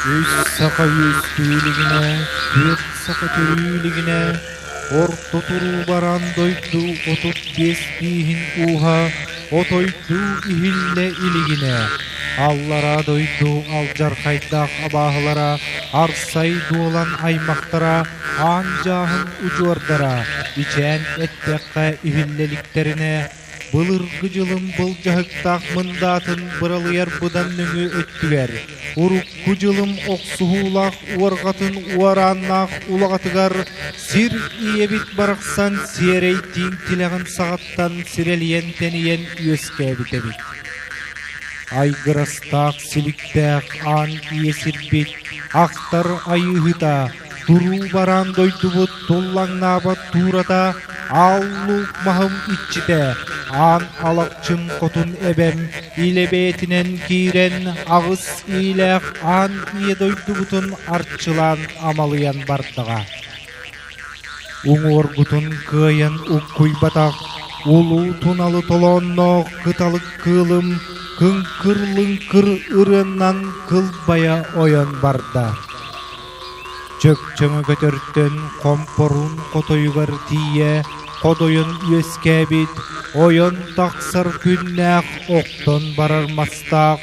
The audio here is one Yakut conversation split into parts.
Үс саха үөскүү илигинэ, түөрт саха төрүү илигинэ, орто туруу бараан дойду 35 бииһин ууһа отойдуу иһиллэ илигинэ, аллараа дойду алдьархайдаах абааһылара, арсай дуолан аймахтара, аан дьааһын удьуордара, ичээн эттэххэ иһиллэ иликтэринэ, Былыргы дьылым былдьаһыктаах мындаатын быралыйар быдан нөҥүө өттүгэр, урукку дьылым охсуһуулаах уорҕатын уорааннаах улаҕатыгар сир ийэбит барахсан сиэрэй тииҥ тилэҕин саҕаттан сирэлийэн тэнийэн үөскээбит эбит. Айгырастаах силиктээх аан ийэ сирбит ахтар айыыһыта Туруу бараан дойдубут туллаҥнаабат туурата аал-луук маһым иччитэ, аан алахчын хотун эбэм илэ бэйэтинэн киирэн аҕыс иилээх аан ийэ дойдубутун арчылаан амалыйан бардаҕа. Уҥуоргутун кыайан уккуйбатах улуу туналы толоонноох кыталык кыылым кыҥкыр-лыҥкыр ырыаннан кылбайа ойон барда. Чөкчөҥө көтөртөн хомпорун хотойугар тиийэ ходойон үөскээбит, ойон тахсар күннээх охтон барар мастаах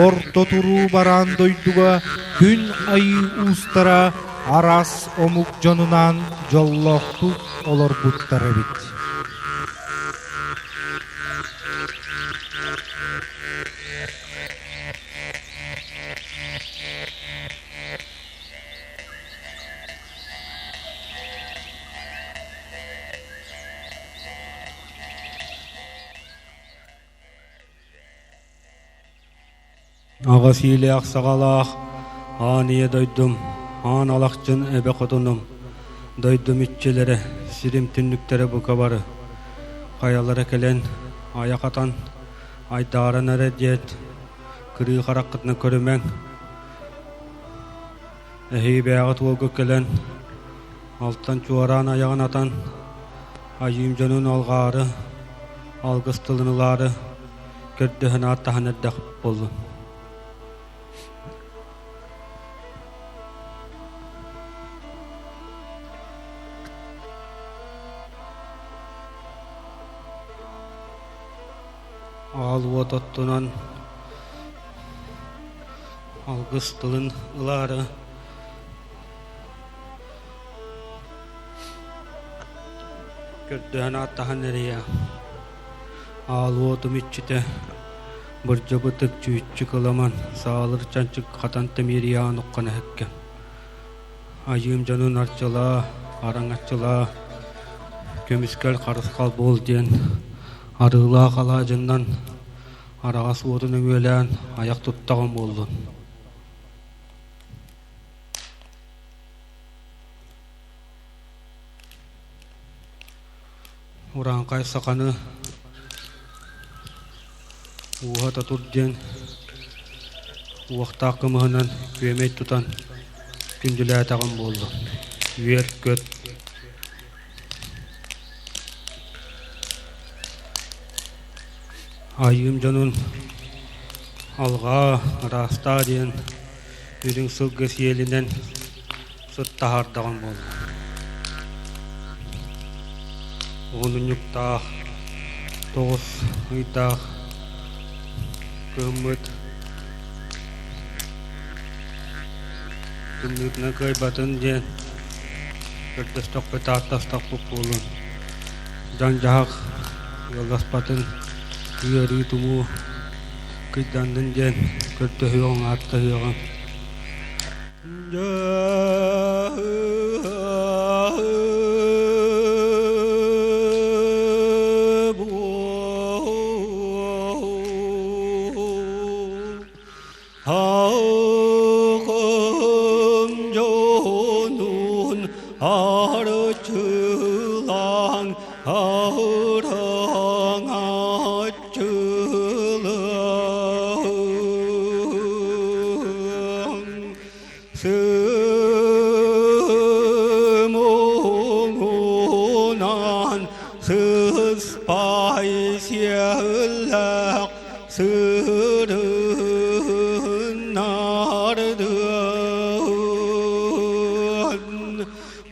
орто туруу бараан дойдуга күн айыы уустара араас омук дьонунаан дьоллоохтук олорбуттар эбит. Аҕыс иилээх саҕалаах аан ийэ дойдум, аан алахчын эбэ хотунум, дойдум иччилэрэ, сирим түннүктэрэ бука бары хайалара кэлэн айах атан айдааран эрэ диэт кырыы хараххытынан көрүмэҥ Эһиги бэйэҕит уолга кэлэн, алтан чуораан айаҕын атан, айыым дьонун алҕаары, алгыс тылын ылаары, көрдөһөн ааттаһан эрдэх буоллун. Аал уот оттунан алгыс тылын ылаары көрдөһөн ааттаһан эрийэ аал уотум иччитэ бырдьабытык чүүччү кыламан саалыр чанчык хатан тэмиэрийээн уххан эһэккэ айыым дьонун арчылаа араҥаччылаа көмүскэл харысхал буол диэн арыылаах алаадьыннан араҕас уотун өҥүөлээн айах туттаҕым буоллун. Урааҥхай саханы ууһата тур диэн уохтаах кымыһынан күөмэй тутан күндүлээтэҕим буоллун. Үөр-көт Айыым дьонун алҕаа, ыраастаа диэн үрүҥ сылгы сиэлинэн сыт таһаардаҕым буолла. Уһун-унньуктаах, тоҕус ыйдаах кыһыммыт тымныытынан кыайбатын диэн көрдөстөхпүт, ааттастахпыт буолуо. Дьаҥ-дьаһах ыалласпатын, ыарыы-тумуу кыйданнын диэн көрдөһүөҕүҥ, ааттаһыаҕыҥ. Халкым дьонун арчылаан араҥаччылаан Сымуҥунан сыспай сиэллээх сырыннардым.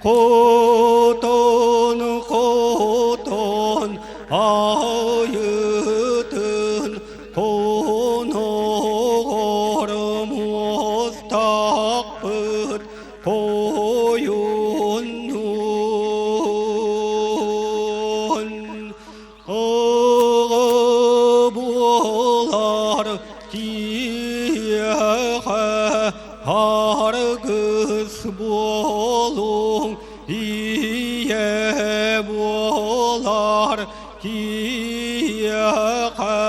Хотон, хотон, айытын хоноҕор муостахпыт хойуннун. Аҕа буолар киһиэхэ аргыс буолуҥ, ийэ буолар киһиэхэ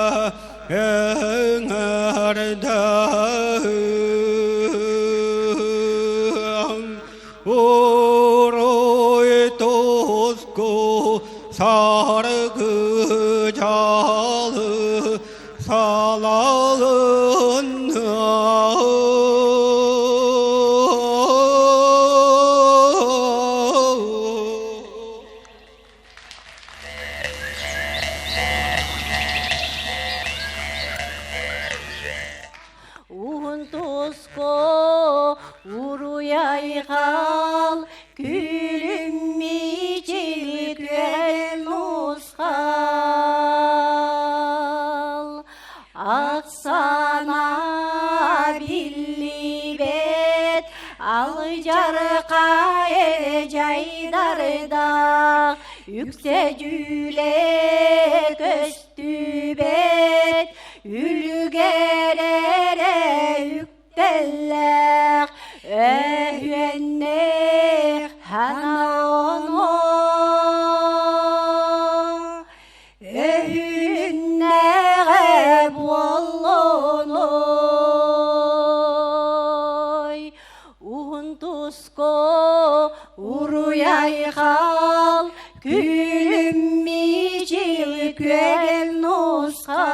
эҥэрдэһиҥ. Уруй туску саргы дьалы салалынна. Уһун туску уруй-айхал, күлүм мичил күөл нусхал. Ахсана биллибэт алдьархай дьайдардаах, үксэ дьүүлэ көстүбэт, үлүгэр эрэ үктэллээх, өһүөннээх ханаоно. Өһүннэҕэ буоллуной, уһун туску уруй-айхал, күлүм мичил күөгэл нусха.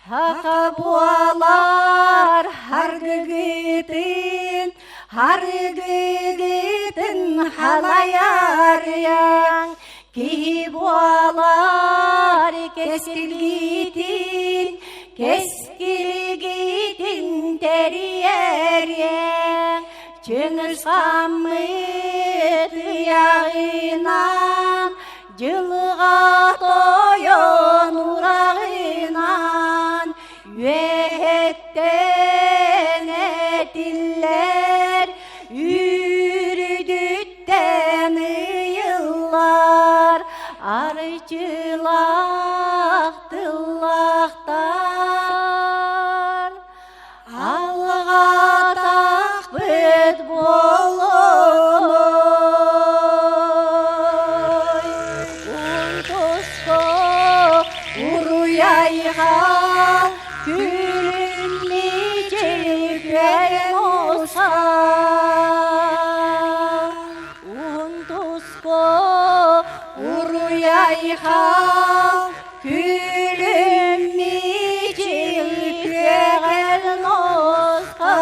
Хаха буолар харгыгытын, харгыгытын халайарыяң, киһи буолар кэскилгитин, кэскилгитин тэрийэриэҥ, Чыҥыс хааммыт ыйаҕынан, дьылҕа тойон ураҕынан, үөһэттэн этиллэр, үүрүдүттэн ыйыллар, арчылаах тыллаахтар. Алҕатахпыт буолуой, унтуску уруй-айхал, күлүм мичил муса. Унтуску уруй-айхал, Күлүм мичил күөҕэл носха.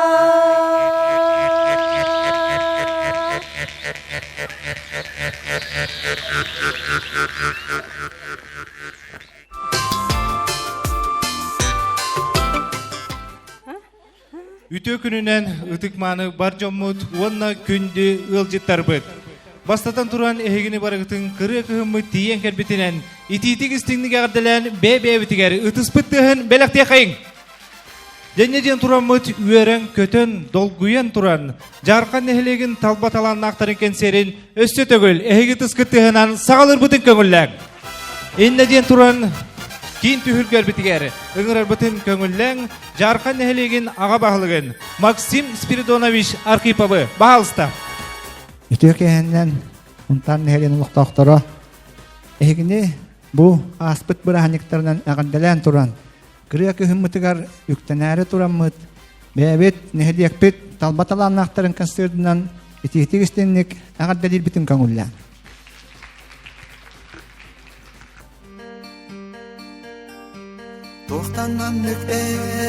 Үтүө күнүнэн ытык-мааны бар дьоммут уонна күндү ыалдьыттарбыт. Бастатан туран эһигини барыгытын кырыа кыһыммыт тиийэн кэлбитинэн итиитик истиҥник эҕэрдэлээн бэйэ-бэйэбитигэр ытыспыт тыаһын бэлэхтиэхэйиҥ! Дьэнньэ диэн тураммыт үөрэн-көтөн, долгуйан туран Дьаархан нэһилиэгин талба талааннаахтарын кэнсиэрин өссө төгүл эһиги ытыскыт тыаһынан саҕалыырбытын көҥүллээҥ! Иннэ диэн туран киин түһүлгэрбитигэр ыҥырарбытын көҥүллээҥ Дьаархан нэһилиэгин аҕа баһылыгын Максим Спиридонович Архиповы баһаалыста. Үтүө киэһэннэн Унтан нэһилиэгин олохтоохторо эһигини бу ааспыт бырааһынньыктарынан эҕэрдэлээн туран кырыа кыһыммытыгар үктэнээри тураммыт бэйэбит нэһилиэкпит талба талааннаахтарын концердынан итиитик истинник эҕэрдэлиирбитин көҥүллээн. Туохтан маннык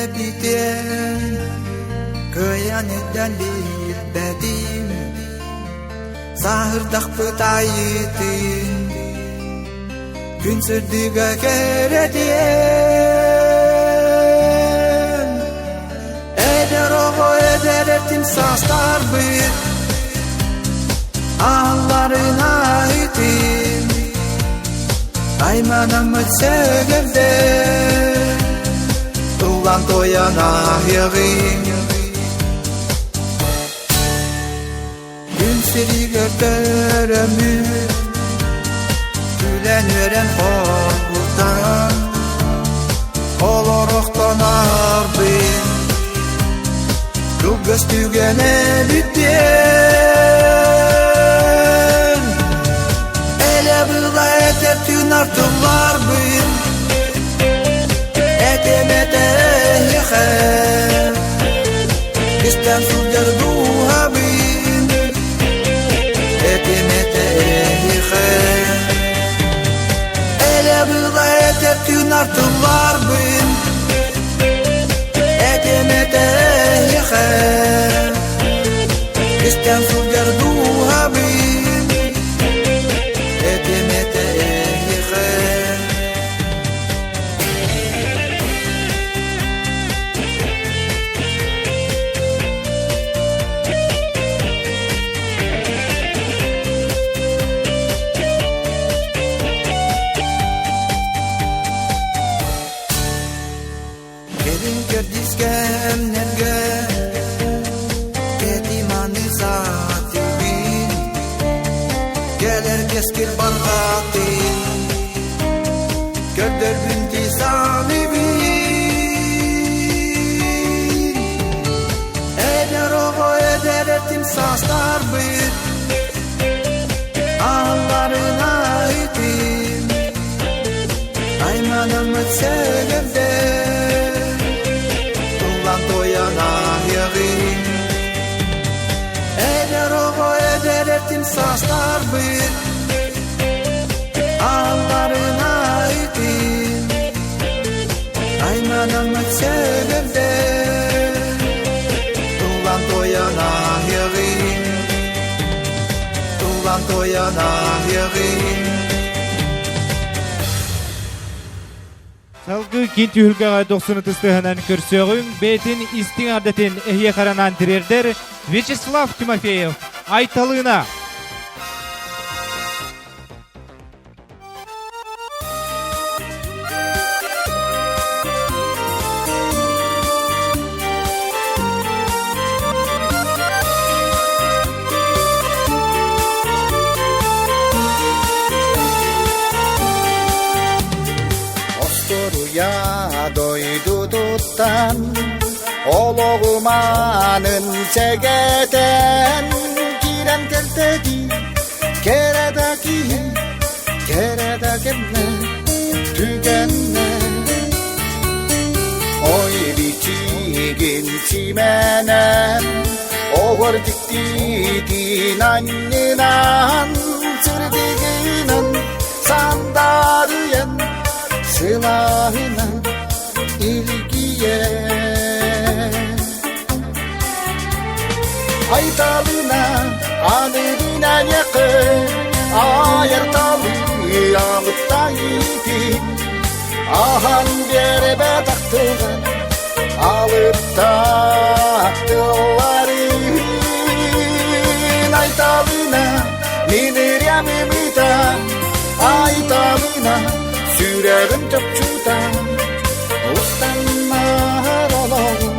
эбитиэн кыайан ирдэн билбэтим Сааһырдахпыт айытын күн сырдыга кэрэтиэн Эдэр оҕо эдэр. эртим саастарбыт Аалларын аһытын Айманаммыт сэгэрдэ Туллан тойон аһыаҕыҥ Күн сиригэр төрөммүт Күлэн-үөрэн хоргутан Олорохтон арбын Кылгас түгэн эбиттиэн Элэ-была этэр тыынар тылларбын Этим этэ эһиэхэ Истэн сылдьар дууһабын Этим этэ эһиэхэ Элэ-была этэр тыынар тылларбын Этим этэ эһиэхэ Истэн сылдьар дууһабын Этим этэ эһиэхэ Кэлин кэрдиис кэмнэргэ Кэтиманы саатыыбын Кэлэр кэскил барҕаатын Көрдөрбүн дии саныыбын Эдэр оҕо эдэр этим саастарбыт Аалларын айтым Айманаммыт сэгэрдэ Туллан тойон аһыаҕын Эдэр оҕо эдэр этим саастарбыт Аалларын айтым Айманаммыт сэгэрдэ Туллан тойон аһыаҕын Туллан тойон аһыаҕын Салгыы киин түһүлгэҕэ дохсун ытыстыһынан көрсүөҕүҥ бэйэтин истиҥ ардатын эһиэхэ анаан тириэрдэр Вячеслав Тимофеев Айталыына. Остуруйа дойдутуттан олоҕуманын сэгэтэн киирэн кэлтэтии кэрэ да киһи кэрэ да кэмнэ түгэннэ ой бичигин симэнэн оҕор дьиктитин анньынан сырдыгынан сандаарыйан сылааһынан илгийэн Айталына аныгынан якы айырталы алыптайытын ахан беребе тактылган алыптактыларын Айталына мин ырыам Айталына сүрэгим чопчута Устаннар олоҕум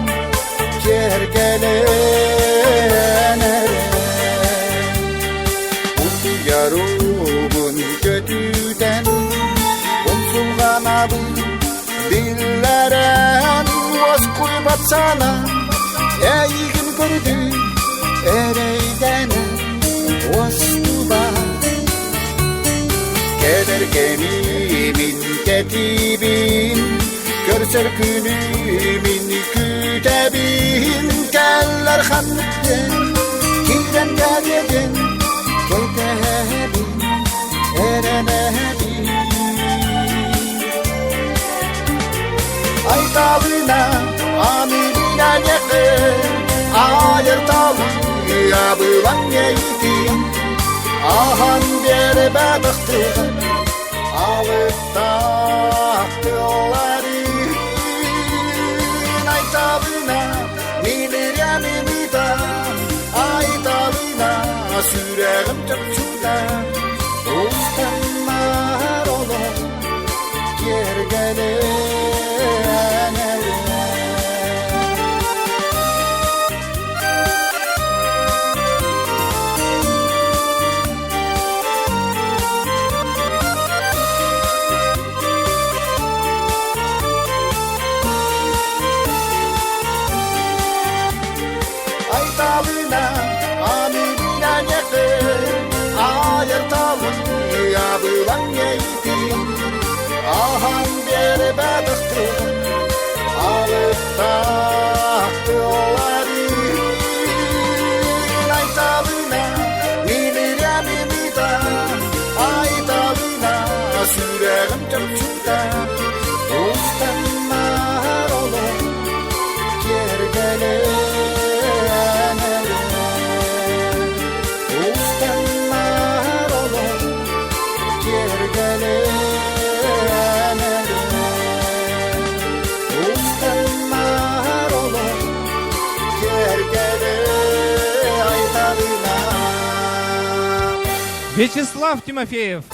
киэргэлэн эрэ Утуйарубун көтүтэн Умсулҕанабын биллэрэн Уоскуйбат санаам эйигин көрдүү эрэйдэнэн уостубат Кэлэр кэмимин кэтиибин Көрсөр күнүмүн күүтэбин Кэллэр ханнык диэн киирэн кэлиэбин Кэтэһэбин эрэнэбин Айталына аныгына ньэхэ Айырталы абылаҥ эйитин Ахан биэрбэ тахтыган Алыптаах тылларын Айталына милирямимита. Айталына, Амилина нехе, Айырталын ябылан ейтин, Ахан бере бәдіқтін, Алыптақты оларын. Айталына, Милиря мимита, Айталына, Сүрәгім чапчута, Устаннар олон, Кергеле Устаннар олон, Кергеле Устаннар олон, Кергеле Айталына. Вячеслав Тимофеев.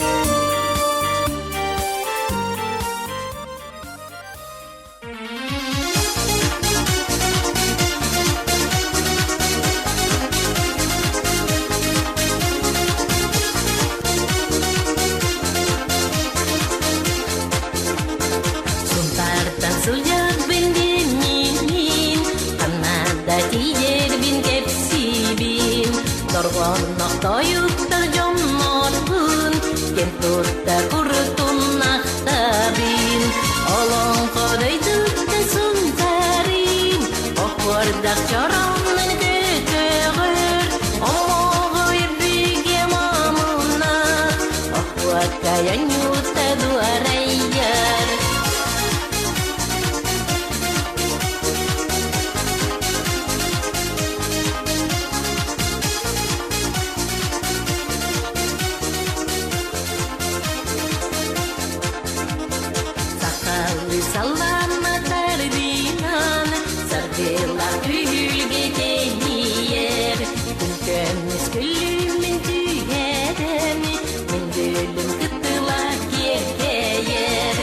Сунтартан сылдьарбын диэммин, ханна тиийэрбин кэпсиибин, дорҕооннох тойуктар дьоннорбун, кэм турта курутуннахтабын, олоҥхо дойдута Сунтарын, оһуордах чороонун көтөҕөр, омоҕой бигэ мамунах, оһуокай анньуута дуорайар. Сахалы салама тардынан, саргылар түһүлгэ тэнийэр. Күн көмүс күлүмүн түһэрэн, мин күлүм кытыла киэркэйэр.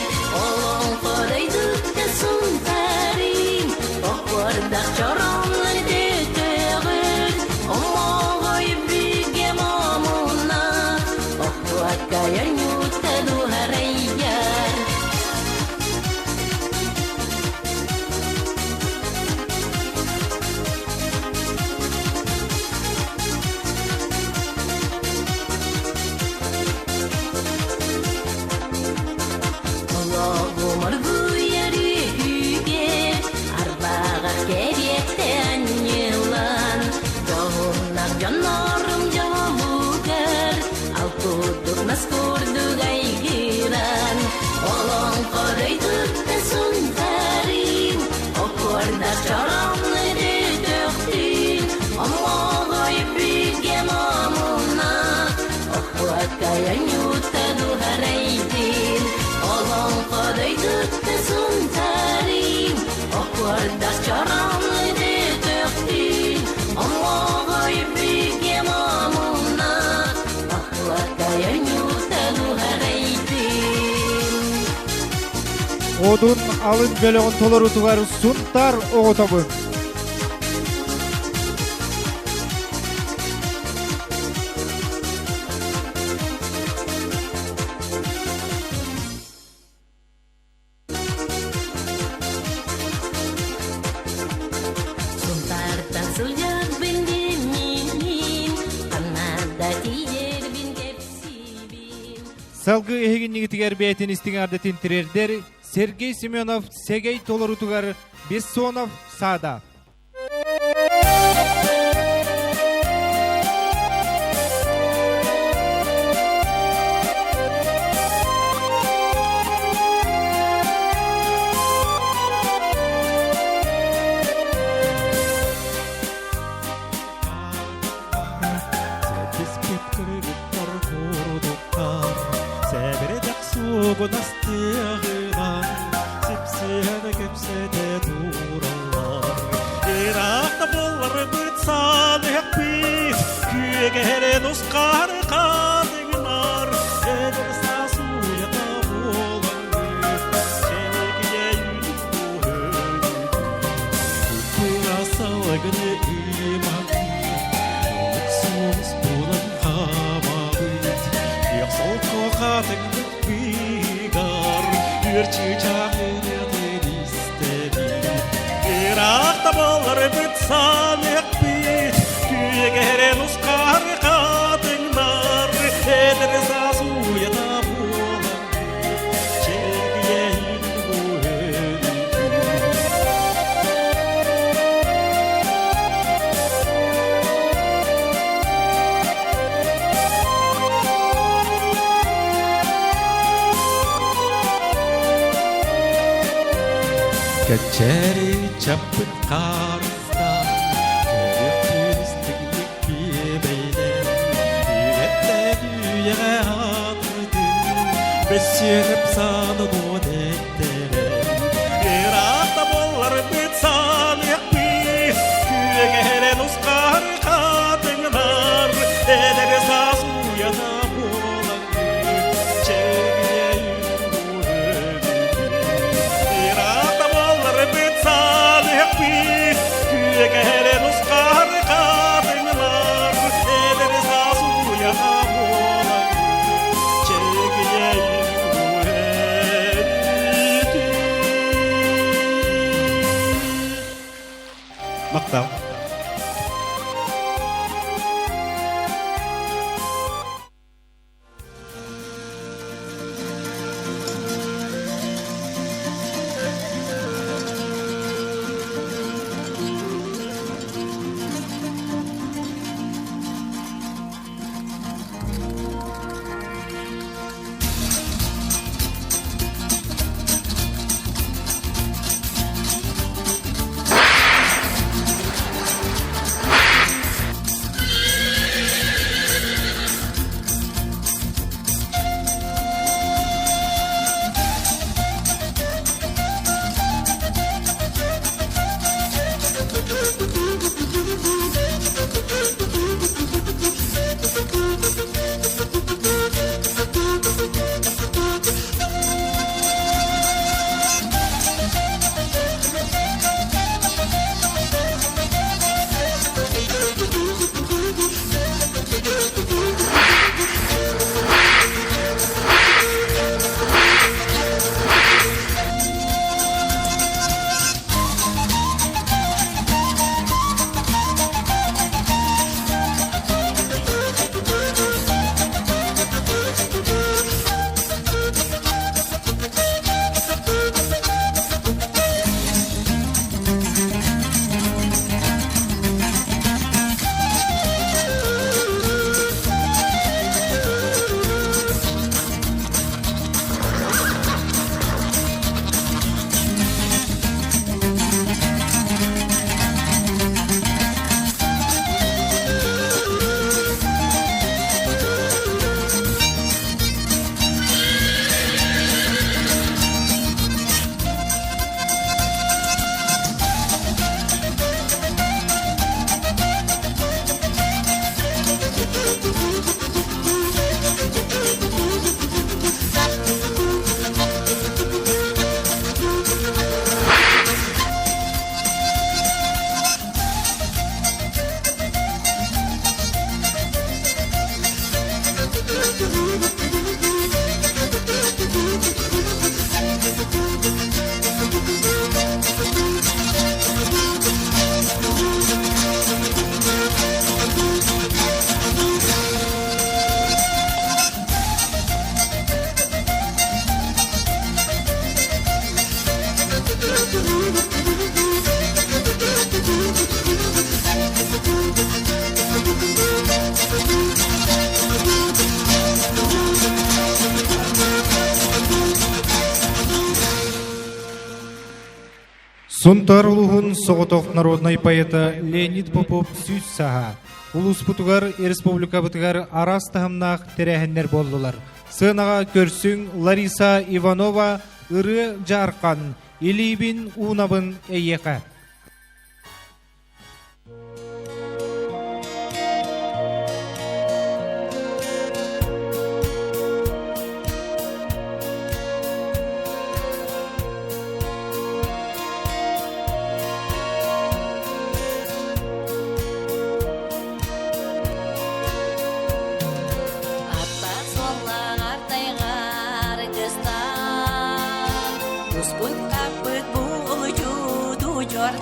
Олоҥхо дойдута Сунтарын, оһуордах чорооннор көтөҕөр, омоҕой бүгэ момунах, оһуокай оонньуута дуһарайар. Олоҕум оргуйар үһүгэр, арбаҕар кэриэтэ анньылан, дьоһуннах дьоннорум дьолугар, алтудук мас курдук айгыран, олоҥхо дойдута Сунтарын, оһуордах чорооннор өтөхтүн, омоҕой бүгэ момунах, оһуокай оонньуута дуһарайдын, олоҥхо дойдута Сунтарын, оһуордах чорооннор өтөхтүн, омоҕой бүгэ момунах, оһуокай оонньуута дуһарайдын. Одун алын бөлөҕүн толорутугар Сунтар оҕотобун. Сунтартан сылдьарбын диэммин, ханна да тиийэрбин кэпсиибин. Салгы эһигиннигитигэр бэйэтин истиҥ ардытын тириэрдэр Сергей Семенов Сэгэй толорутугар Бессонов Саада. Сэтиспит кыргыттар курдуктар, Сэбирэдэх суугунас тыаҕынан, Сипсиһэн кэпсэтэ тураллар. Ыраахта буолларбыт сааныһахпыт, Күөгэһэрэн ускар хаадыгынар, Эдэр саас уйата буолаҥҥыт, Чэлгийэ үүнүк Кыра салгыны ыймаппыт, Суос буолан хаамабыт, Күөх солко хатыҥмыт быыгар, Үөр чыычааҕын истэбит. Ыраахта буолларбыт саныахпыт, Күөгэрэн ускар хатыҥнар, эдэр саас уйата буолан, чэлгийэйин бу Кэччэри чаппыт хаарыстаах, көрүөхпүн истигник биэбэйдэн, үйэттэн үйэҕэ аатырдын, бэссиэнэп саанын уон эттэрэн, ыраата буолларбыт сааныахпыт, күөгэһэрэн усхар хатыҥнар, эдэр саас уйата буолаҥҥыт, чэлгийэ Махтал. Сунтаар улууһун соҕотох народнай поэта Леонид Попов сүүс сааһа. Улууспутугар, республикабытыгар араас таһымнаах тэрээһиннэр буоллулар. Сыанаҕа көрсүҥ Лариса Иванова ырыа Дьаархан Илиибин уунабын эйиэхэ. Аттаах суоллаах тайҕар кыстаан, Буспут хаппыт булчут удьуордаан.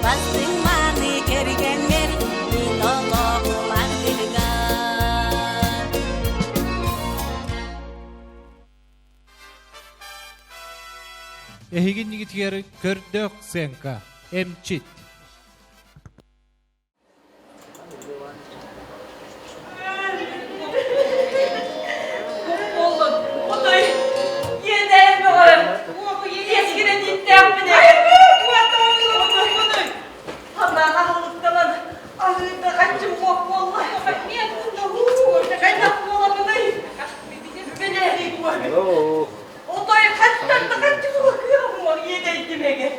Бастыҥ мааны кэргэҥҥэр мин олоҕум аргыһыгар. Эһигиннигитигэр көрдөөх сценка, эмчит. Отой иэдээн бөҕө. Иэскинэ диттээхпин ээ. Ханнаан аһылыктанан аһыыта хаччым уох буолла. Хайдах буолабыный? Отой хаттан да хаччы буолуох иэдэйдим эгэ.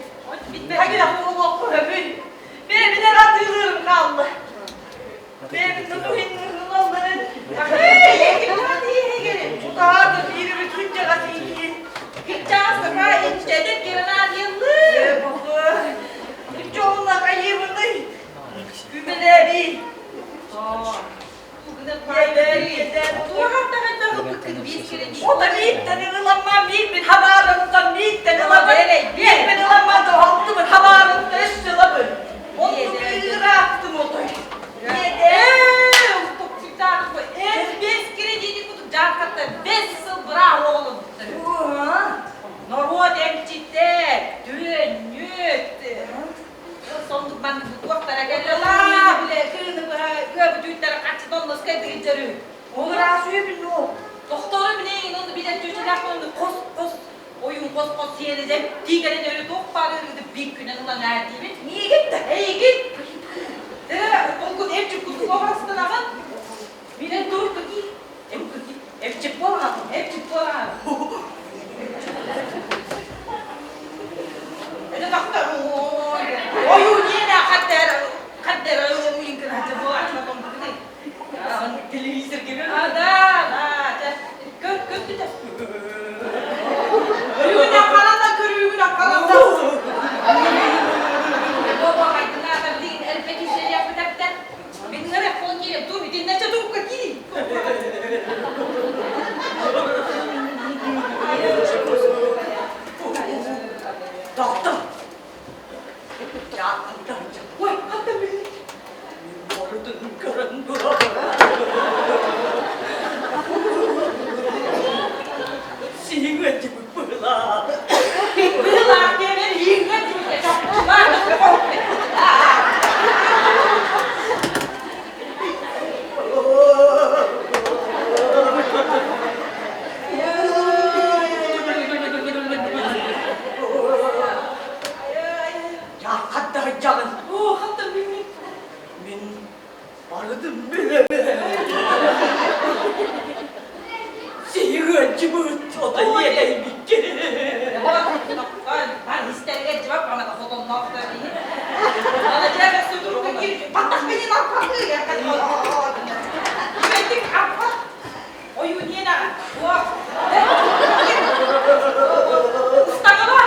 Хагилах буолуохху өбүй. Бэйэбинэн атыылыырым хаалла. Бэйэбин тутуһин ылалларын. Утаата биирибит кырдьаҕас иҥкиин. Кырдьаҕас такаа инчэдэр киранаа диэллыы. Дьолуна хайыыбыный? Күмэлээби. Норуот эмчитэ, түөнньүт, Соннук маннык туохтара кэллэ бile кыыны быһа кыабытүүттэр хаччы тонноска дыгыдьары. Ол ыраас үөбүн ноо. Тохтору билейин оны билер чөчөлөх оны кос кос ойун кос кос сиэледем тиигерен өрө туох баар ырыды бик күнэн ылан аа диибит. Миигин да эйигин. Ол күн эмчик кутук обрастан аҕын. Билен тур кыки. Эм кыки. Эмчик буолаҕын. Эмчик буолаҕын. Это доктор. Ой, не хаттер хаттер телевизор а да да көр көр Көрүүгүн аккаланда көрүүгүн аккаланда. Баба хайдынаата билигин элбэки серия бүтәптен. Миннere фон кире ту итиннече туукка кири. Доктор. Ой, хатта билли. Барытын көрөн Сиңе тибик была. Была демен иңе тибик. Я хатта жагын. О, хатта мин. Мин барытын билебин. Сиңе тибик ота иэдэй бикки. Бар истерге жибап ана хотонноохто Ана жага судурга кир паттах менен аппакы я Үбетик аппа. Ою нена. Устагала.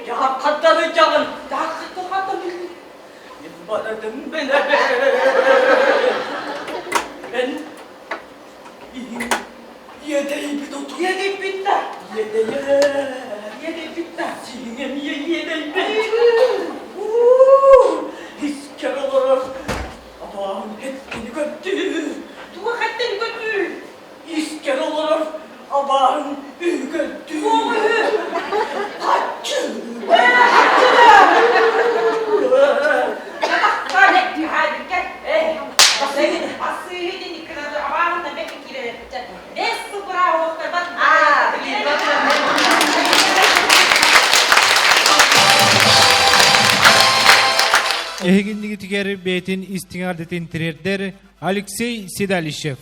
Я хаттаны жагын. Я хатты Мен барадым билебин. Мен иэдэйбит оту. Иэдэйбит да. Иэдэйе. Иэдэйбит да. Сиңем иэдэйбит. Искер олорор. Абаан хеттини көттү. Туга хеттини көттү? Искер олорор. Абаан үгөттү. Хаччы. Хаччы да. Эһигиннигитигэр бэйэтин истиҥ тириэрдэр Алексей Седалищев.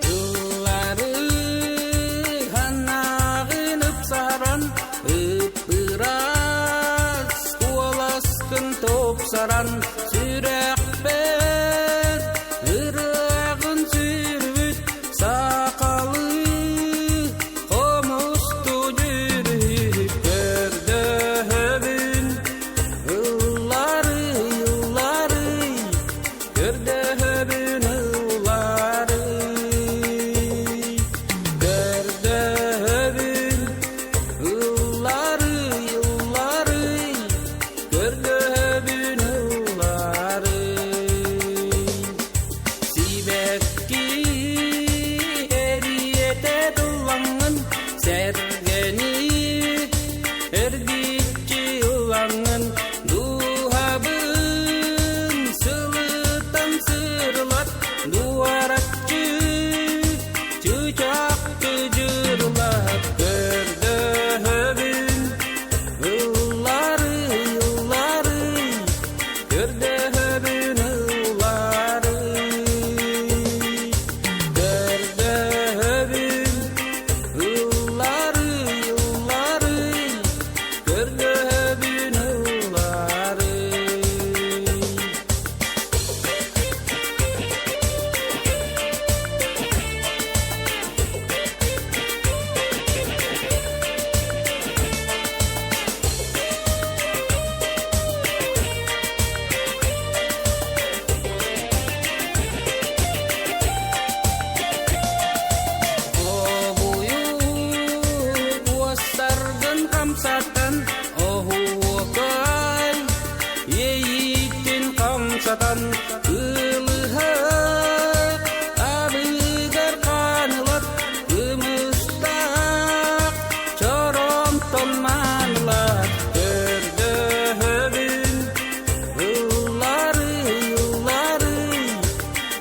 Ыллары ханнагын ыпсаран ыппырас. Сүрэхпэр ырыаҕын сүрбүт сахалыы хомусту дьүрүһүп көрдөһөбүн ылларый ылларый көрдөһөбүн ылларый көрдөһөбүн ылларый ылларый көрдөһөбүн ылларый Сибэкки эриэтэ тыллаҥҥын сэргэни эргиччи ылаҥҥын дууһабын сылытан сырылат дуораччы чыычаах чыдьырылат көрдөһөбүн ылларый ылларый көрдөһөбүн ылларый көрдөһөбүн ылларый ылларый көрдөһөбүн ылларый. Обуйук уостаргын хамсатан, оһуокай иэйиитин хамсатан, ылыһа абыгар хаанылат, кымыстаах чоромтон маанылат, көрдөһөбүн ылларый, ылларый,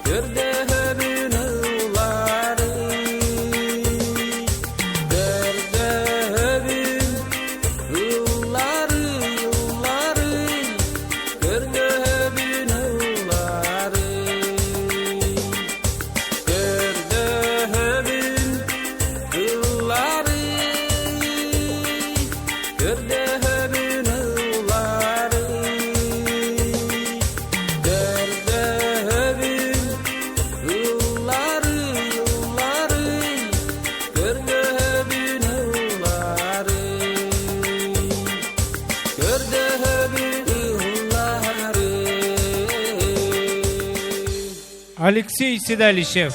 көрдөһөбүн ылларый, көрдөһөбүн ылларый, ылларый, көрдөһөбүн ылларый, көрдөһөбүн ылларый, көрдөһөбүн ылларый, көрдөһөбүн ылларый, ылларый, көрдөһөбүн ылларый, көрдөһөбүн ылларый. Алексей Седалищев.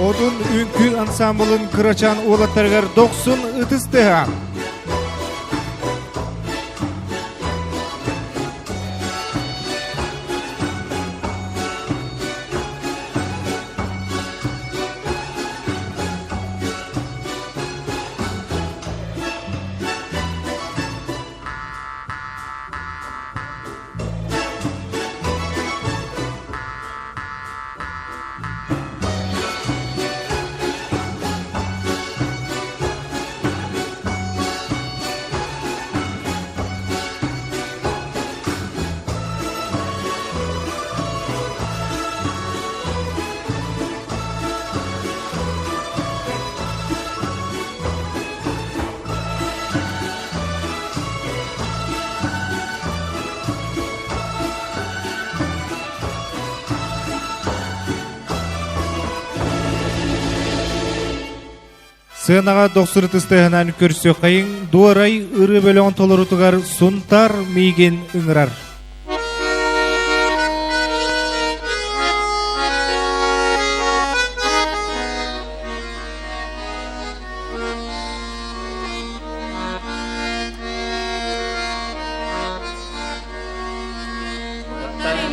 Одун үҥкүү ансамблын кырачаан уолаттарыгар дохсун ытыс тыаһа. Сыанаҕа дохсун ытыстыһынан көрсүөххэйиҥ дуорай ырыа бөлөҕүн толорутугар Сунтар миигин ыҥырар.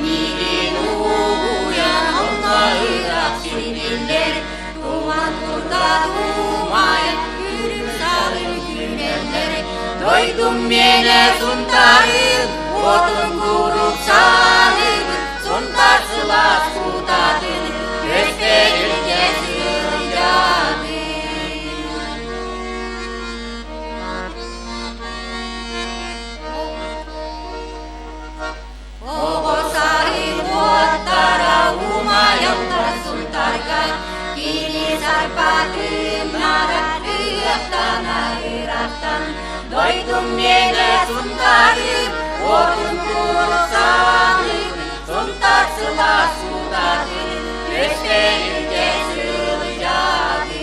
Миигин угуйан онно ыраах сирдиллэр, Туман курдат умайан, үрүҥ саалын күнэллэр. Дойдум миэнэ Сунтарын, уотун куруук саныыбын, Сунтар сылаас кутатын, көспөр илдьэ сылдьабын. Оҕо саһын уоттара умайаллар Сунтарга, кини сарбатыннара ыһыахтан ыраахтан. Дойдум миэнэ Сунтарым, уотун курсаным, Сунтар сылаас суулатын, көстөрүнчэ сылдьабын.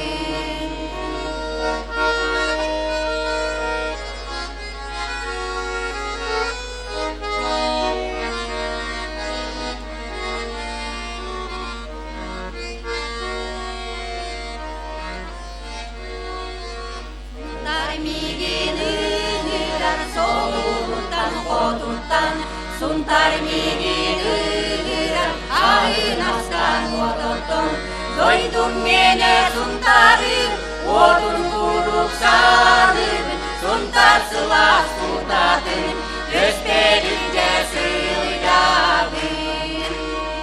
Сунтар миигин ыҥырар солууттан хотуттан, Сунтар миигин ыҥырар айын ахсан уототтон. Дойдум миэнэ Сунтарым, уотун куруук саныыбын, Сунтар сылаас кутатын, көспөрүнчэ сылдьабын.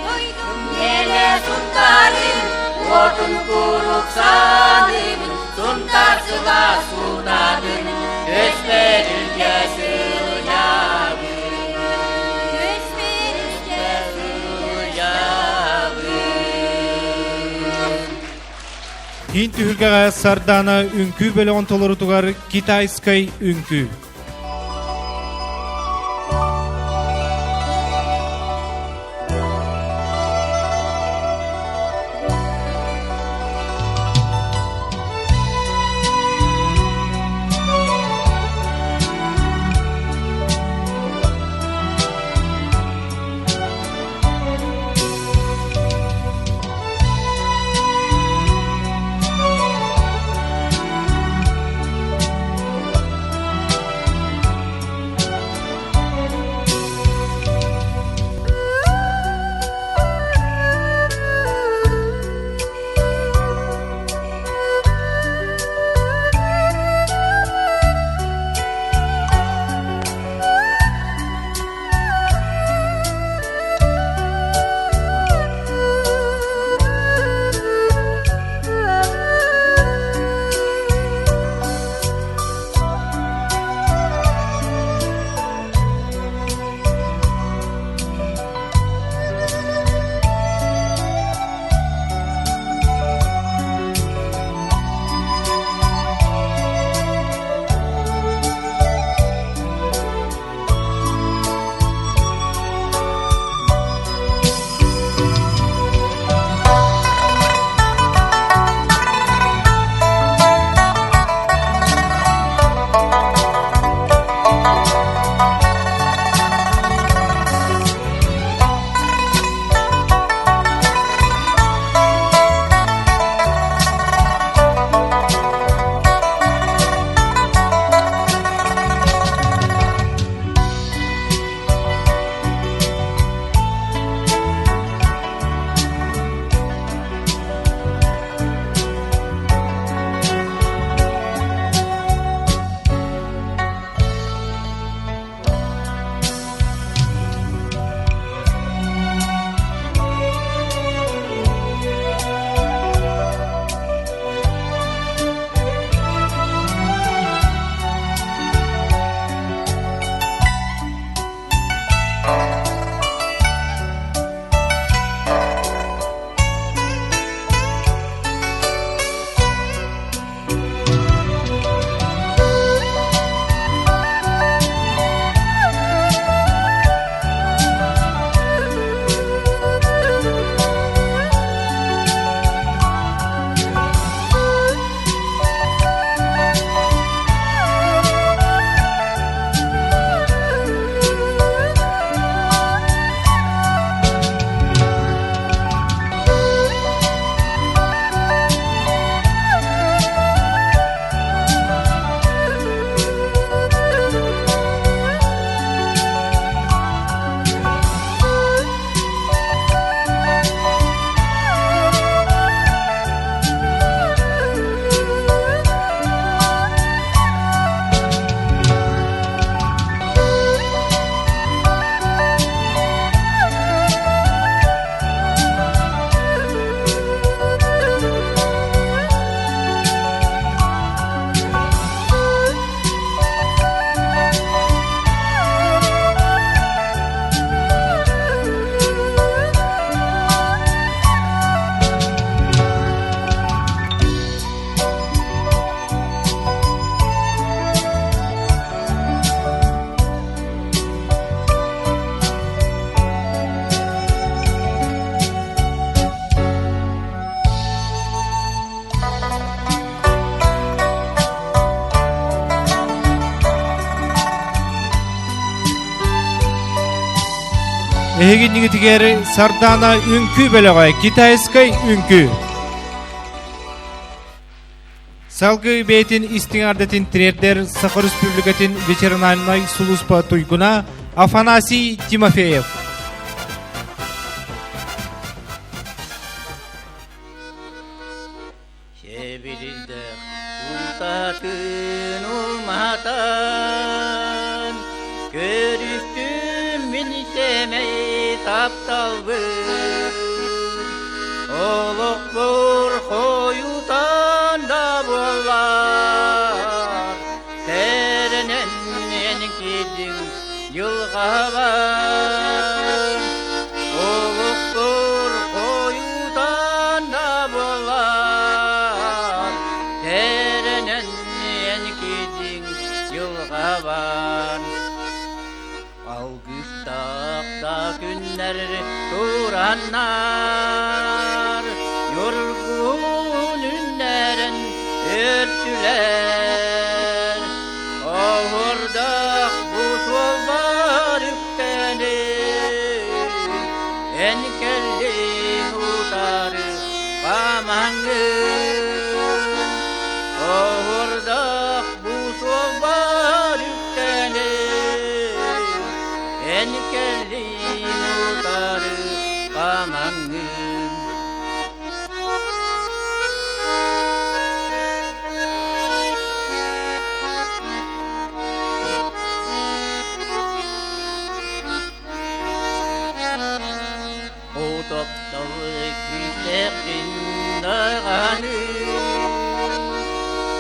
Дойдум миэнэ Сунтарым, уотун куруук саныыбын, Сунтар сылаас кутатын, көспөрүнчэ сылдьабын. Көспөрүнчэ сылдьабын. Киин түһүлгэҕэ Сардаана үҥкүү бөлөҕүн толорутугар китайскай үҥкүү. Эһигиннигитигэр Сардана үҥкүү бөлөҕө китайскай үҥкүү. Салгыы бэйэтин истиҥ ардатын тириэрдэр Саха Республикатын ветеринарнай сулууспа туйгуна Афанасий Тимофеев. Сэбирдэх утатын уматан, Көрүстүм мин сэмэй тапталбын. Олохпор хойутан да буоллар, Сэрэнэн эн киирдиҥ дьылҕабар. Олохпор хойутан да буоллар, Сэрэнэн эн киирдиҥ дьылҕабар. Алгыстаах да күннэр тураннар, Ньургун үннэрэн өртүлэр. Оһуордаах бу суолбар үктэнин, Эн кэллиҥ утары памаҥҥын. Оһуордаах бу суолбар үктэнин, Эн кэллиҥ утары памаҥҥын. Утопталы күүстэххин даҕаны,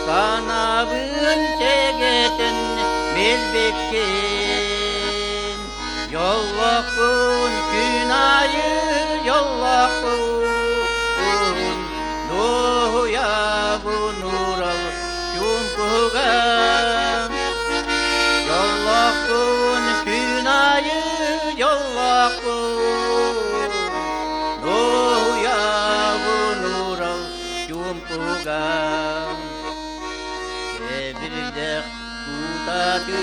Санаабын сэгэтэн билбиккин. Дьоллоохпун күн аайы дьоллоохпун, Дуоһуйабын уурал чуумпуга. Дьоллоохпун күн аайы дьоллоохпун, Дуоһуйабын уурал чуумпуга. Эбирдэх Кутаты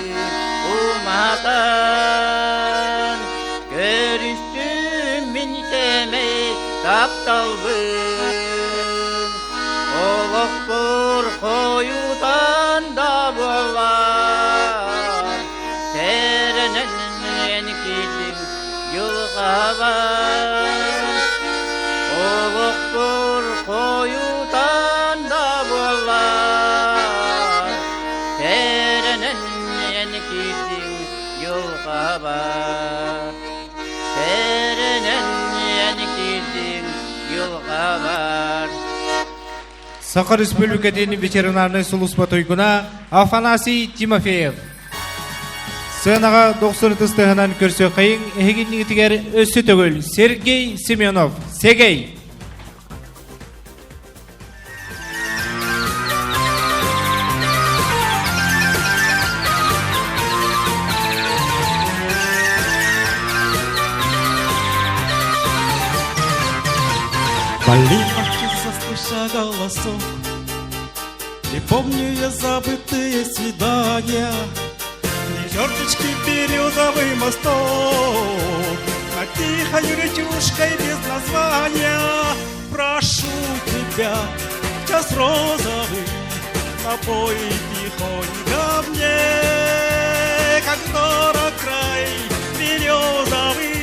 уматан, Көрүстүм мин сэмэй тапталбын. Олохпор хойутан да буоллар, Сэрэнэн киирдим дьылҕабар. Олохпор хойутан да буоллар, Сэрэнэн киирдиҥ дьылҕабар. Сэрэнэн киирдиҥ дьылҕабар. Саха Республикатын ветеринарнай сулууспа туйгуна Афанасий Тимофеев. Сценаҕа дохсун ытыстыһынан көрсүөххэйиҥ эһигиннигитигэр өссө төгүл Сергей Семенов. Сэгэй! Полина, заслыша голосок, Не помню я забытые свидания, Ни черточки березовый мосток, Над тихою речушкой без названия. Прошу тебя, час розовый, Напой тихонько мне, Как дорог край березовый,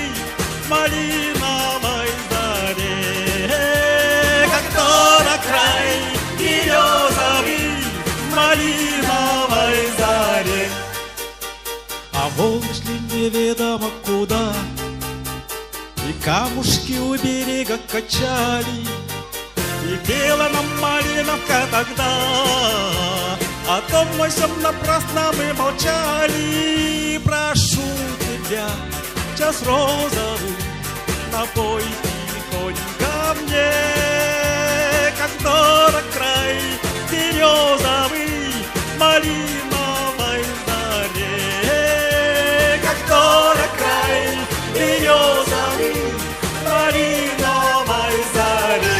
Малиновой заре. Как дорог край березовый, Малиновой заре. А волны шли неведомо куда, И камушки у берега качали, И пела нам малиновка тогда О том, о сём напрасно мы молчали. Прошу тебя, час розовый, Напой тихонько мне, Как дорог край березовый, Малиновой заре. Как дорог край березовый, Малиновой заре.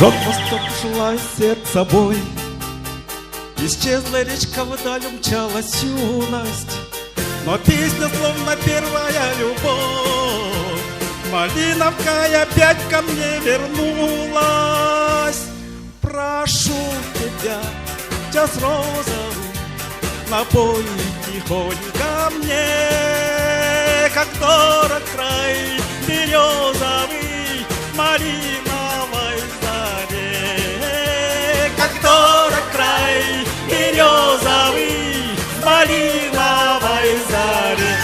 Жжет восток шла сердце бой. Исчезла речка, вдаль умчалась юность, Но песня словно первая любовь. Малиновка опять ко мне вернулась. Прошу тебя, час розовый, Напой тихонько мне, Как дорог край березовый, Малиновой заре. Как дорог край березовый, Малиновой заре.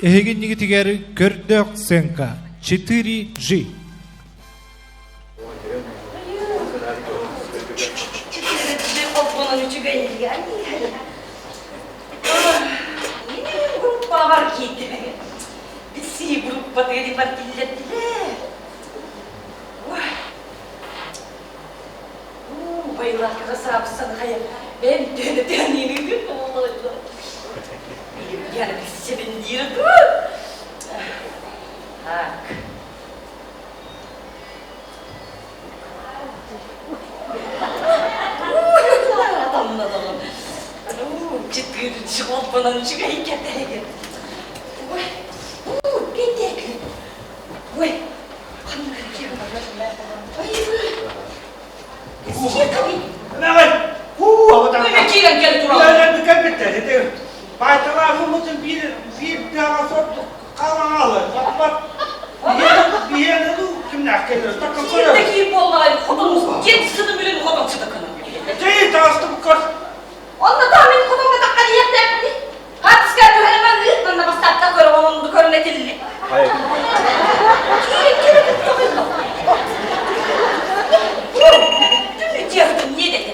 Эһигиннигитигэр көрдөөх сценка 4G. Холбонон үчүгэй группабар киирдим. Биси группа тыгы бар киллердилер. Байлар красавцан хайа бэм төһөнө төһөнүүнү Я себендир Так. Ой, Киирэн кэл турал. Киирде киир буоллаҕай хотон дьиэ сытын билин хотон сыта кынын. Онно таа мин хотоҥҥо таххан иэхтээппини. Хатыска түһэрэмэн ыыт манна бастаатта көрө онну көрөн этилли. Киирин киирин тоҕилла. Дьиэхтин не деді.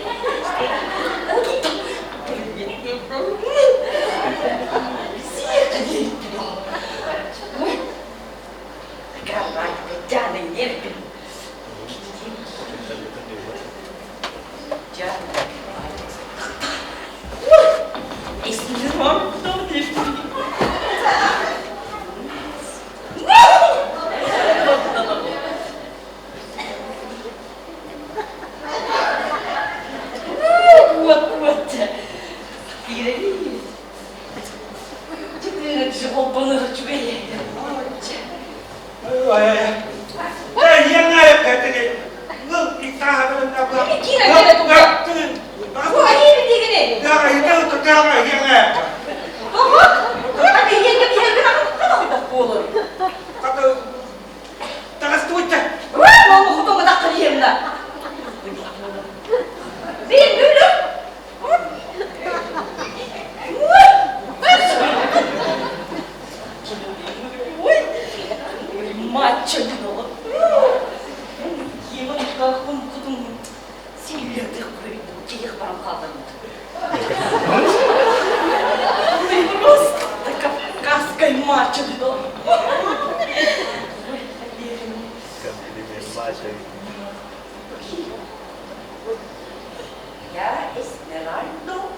Я Эсмеральдо.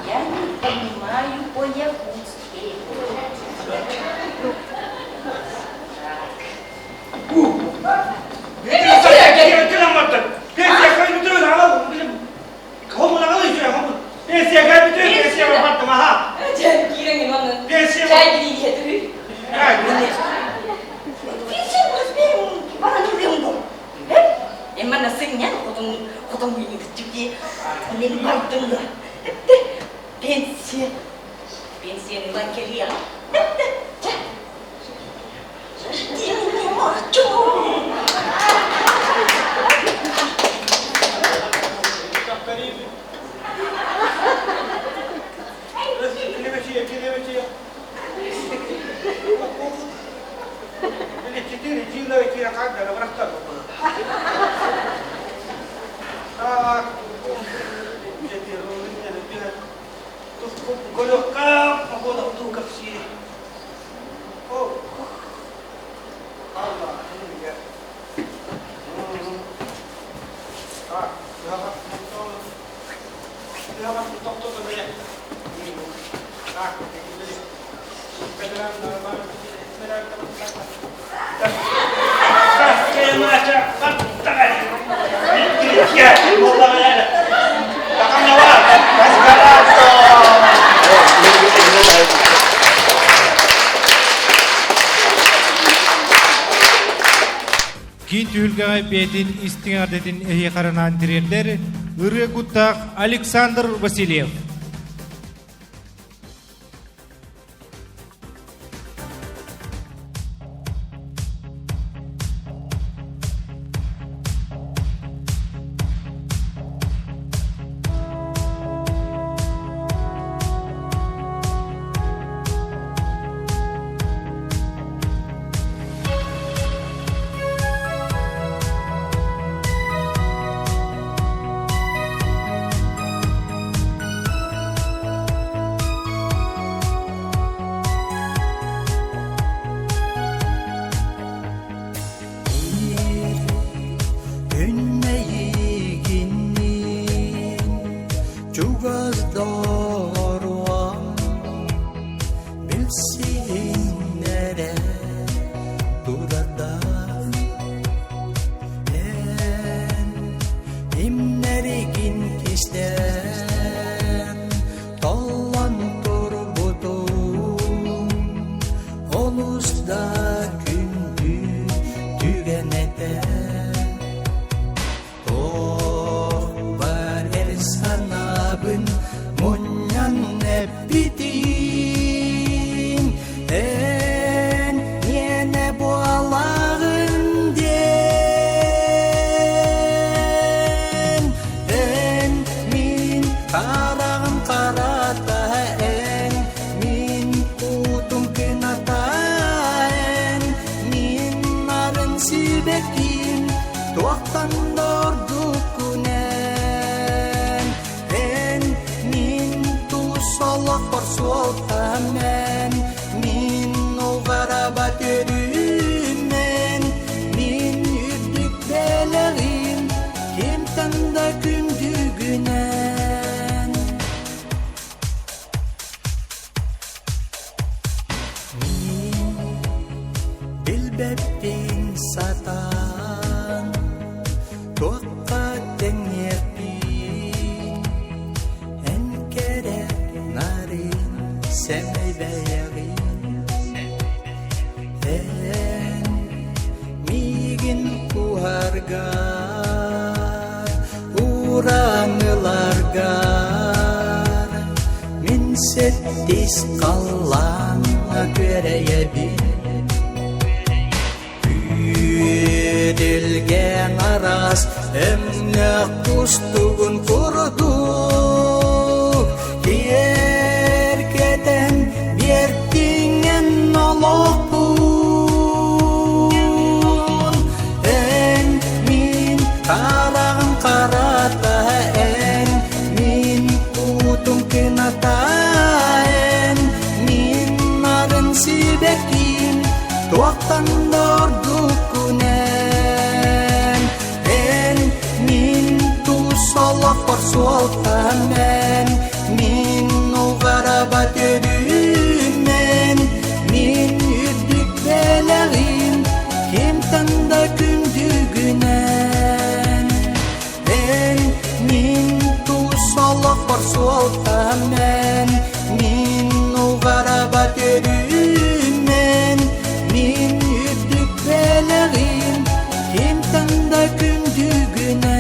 Я не понимаю по-якутски. Пенсия. Пенсияны ылан кэлиэҕэ. Киин түһүлгэҕэ бэйэтин истиҥ эҕэрдэтин эһиэхэ анаан тириэрдэр ырыа куттаах Александр Васильев. Чугас доруом билсиһиннэрэ турардаах эн имнэригин кистээн толлон турбутум олус да күндү түгэн этэ Туох бар эр санаабын мунньан эппитим эн миэнэ буолаҕын диэн эн мин хараҕым харата эн мин кутум кыната эн мин нарын сибэкким Туохтан да ордуккун эн, эн мин тус олохпор суолтам эн, мин уҕарабат өрүүм эн, мин үрдүк бэлэҕим, кимтэн да күндүгүн эн. Мин билбэппин сатаан, туохха тэҥниэхпин, эн кэрэ нарын сэмэй бэйэҕин. Эн миигин куһаргар, Ураҥыларгар мин сэттис халлааҥҥа күөрэйэбин Күөдүлгэн араас өҥнөөх кустугун курдук Киэргэтэн биэртиҥэн олохпун Эн мин хараҕым харата эн мин кутум кыната эн мин нарын сибэкким туохтан да ордуккун эн эн мин тус олохпор суолтам эн мин уҕарабат өрүүм эн мин үрдүк бэлэҕим кимтэн да күндүгүн эн эн мин тус олохпор суолтам эн мин уҕарабат өрүүм эн мин үрдүк бэлэҕим кимтэн да күндүгүн эн.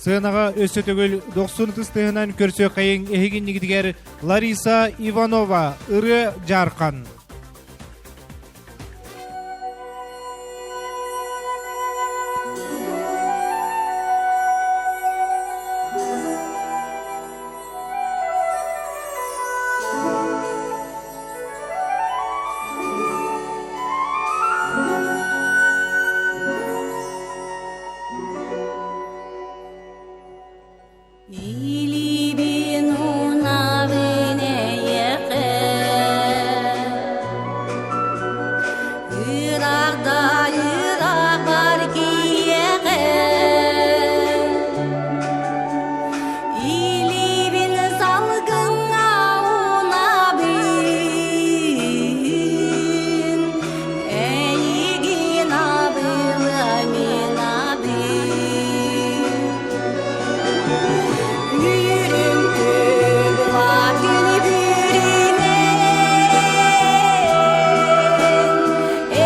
Сыанаҕа өссө төгүл дохсун ытыс тыаһынан көрсүөххэйиҥ эһигиннигитигэр Лариса Иванова, Ырыа Дьаархан. Илиибин уунабын эйиэхэ, ыраахта ыраах бар киһиэхэ. Илиибин салгыҥҥа уунабын, эйигин абылыа мин абын. Үүрүм күн бүрүнэн,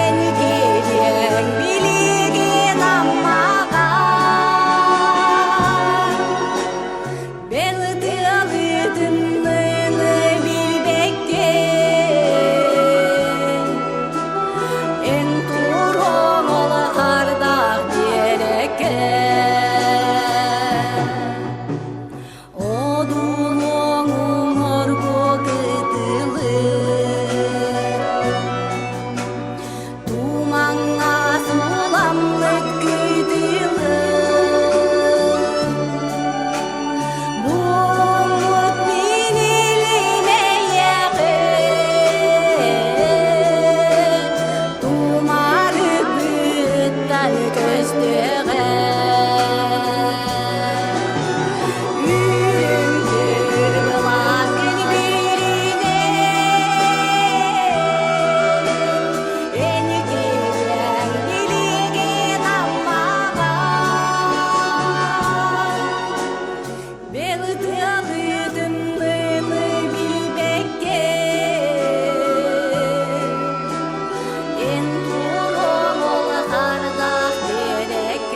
эн кириэҥ билигин Аммаҕа. Бэл тыалы тымныыны билбэккэ, эн туруоҥ ол хардаах биэрэккэ. Одуулуоҥ уҥуоргу кытылы, Тумаҥҥа сууламмыт кытылы. Буолуммут мин илим эйиэхэ, Тумарык көстүөҕэ. Үрүҥ былаатын биэринэн, эн кириэҥ билигин Аммаҕа. Бэл тыалы тымныыны билбэккэ, эн туруоҥ ол хаардаах биэрэккэ.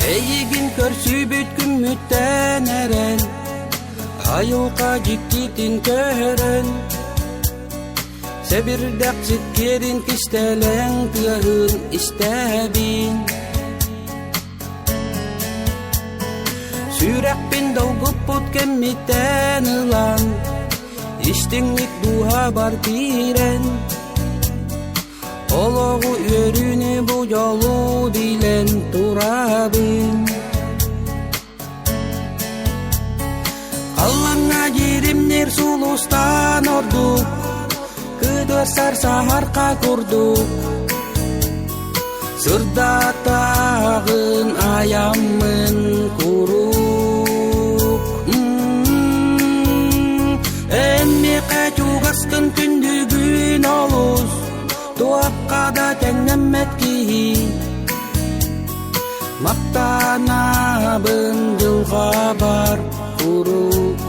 Эйигин көрсүбүт күммүттэн эрэн, айылҕа дьиктитин көрөн, сэбирдэх сиккиэрин кистэлэҥ тыаһын истэбин. Сүрэхпин долгуппут кэммиттэн ылан, истиҥник дууһабар киирэн, Олоҕу үөрүүнү бу дьолу билэн турабын. Халлаҥҥа дьиримнир сулустан ордук, кыдыарсар саһарха курдук. Сырдатаҕын айаммын куруук. Эн миэхэ чугаскын күндүгүн олус, туохха да тэҥнэммэт киһи. Махтанабын дьылҕабар куруук.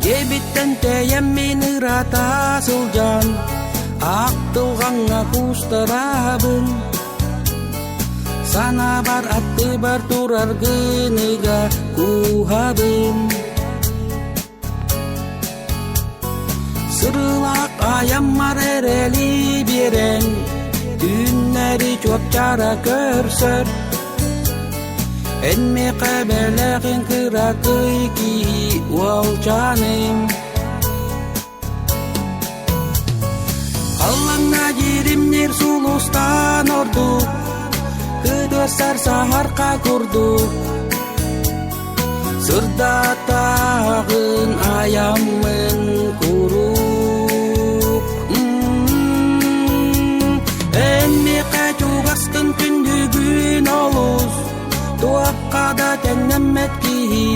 Дьиэбиттэн тэйэммин ыраата сылдьан, ахтылҕаҥҥа куустарабын. Санаабар аттыбар тураргын ыга кууһабын. Сырыылаах айаммар эрэли биэрэн, түүннэри чуопчара көрсөр. Эн миэхэ бэлэҕин кыракый киһи уолчааным. Халлаҥҥа дьиримнир сулустан ордук, кыдыарсар саһарха курдук. Сырдатаҕын айаммын куруук. Эн миэхэ чугаскын күндүгүн олус, туохха да тэҥнэммэт киһи.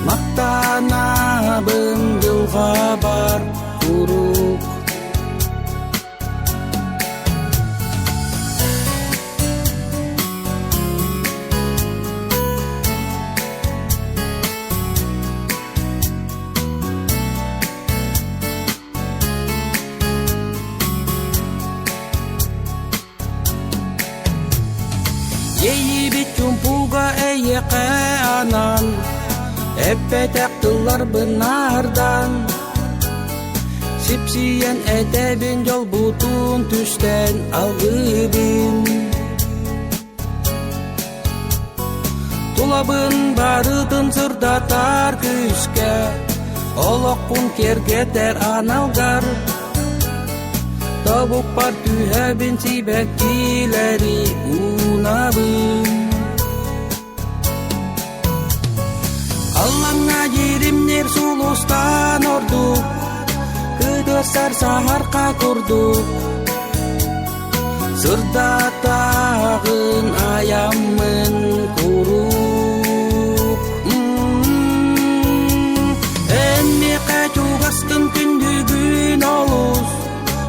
Махтанабын дьылҕабар куруук. Иэйиибит чумпуга эйиэхэ анаан, эппэтэх тылларбын наардаан, сипсийэн этэбин дьолбутун түстээн алгыыбын. Тулабын барытын сырдатар күүскэ, олохпун киэргэтэр аналгар. Тобукпар түһэбин сибэккилэри уунабын. Аллаҥҥа дьиримнир сулустан ордук, кыдыарсар саһарха курдук. Сырдатаҕын айаммын куруук. Эн миэхэ чугаскын күндүгүн олус,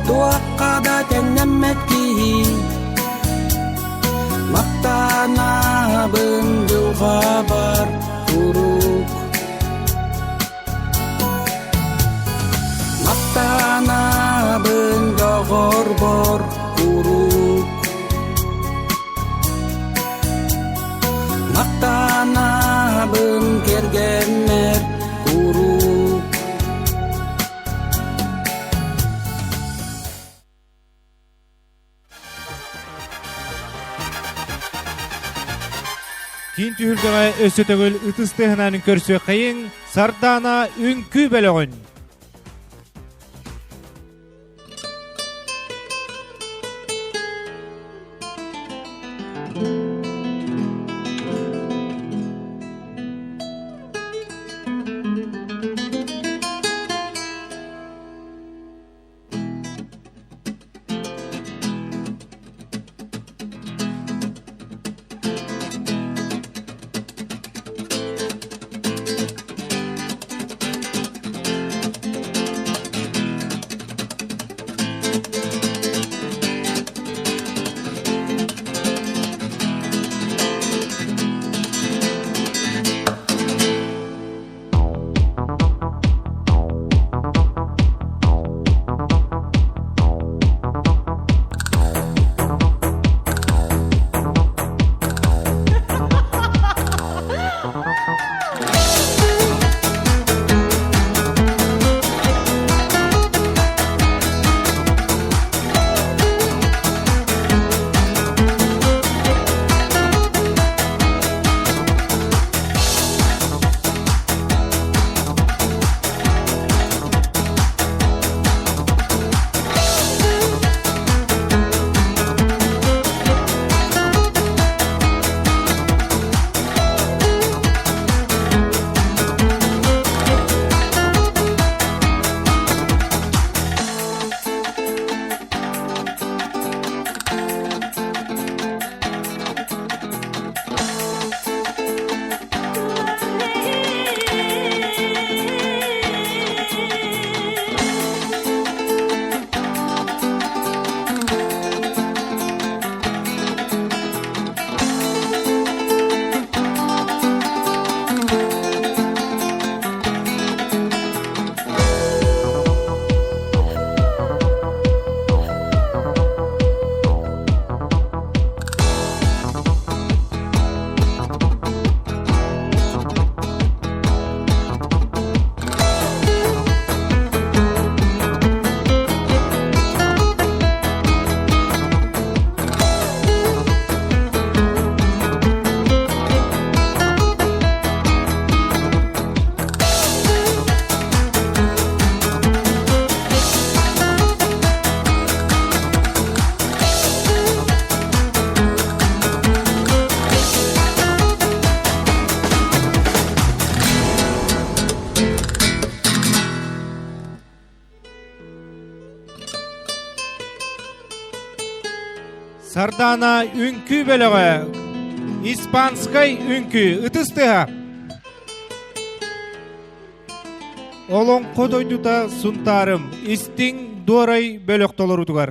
туохха да тэҥнэммэт киһи. Махтанабын дьылҕабар куруук. Махтанабын доҕорбор куруук. Махтанабын кэргэммэр куруук. Киин түһүлгэҕэ өссө төгүл ытыс тыаһынан көрсүөххэйиҥ Сардаана үҥкүү бөлөҕүн. Сардаана үҥкүү бөлөҕө Испанскай үҥкүү ытыс тыаһа. Олоҥхо дойдута Сунтаарым истиҥ дуорай бөлөх толоруутугар.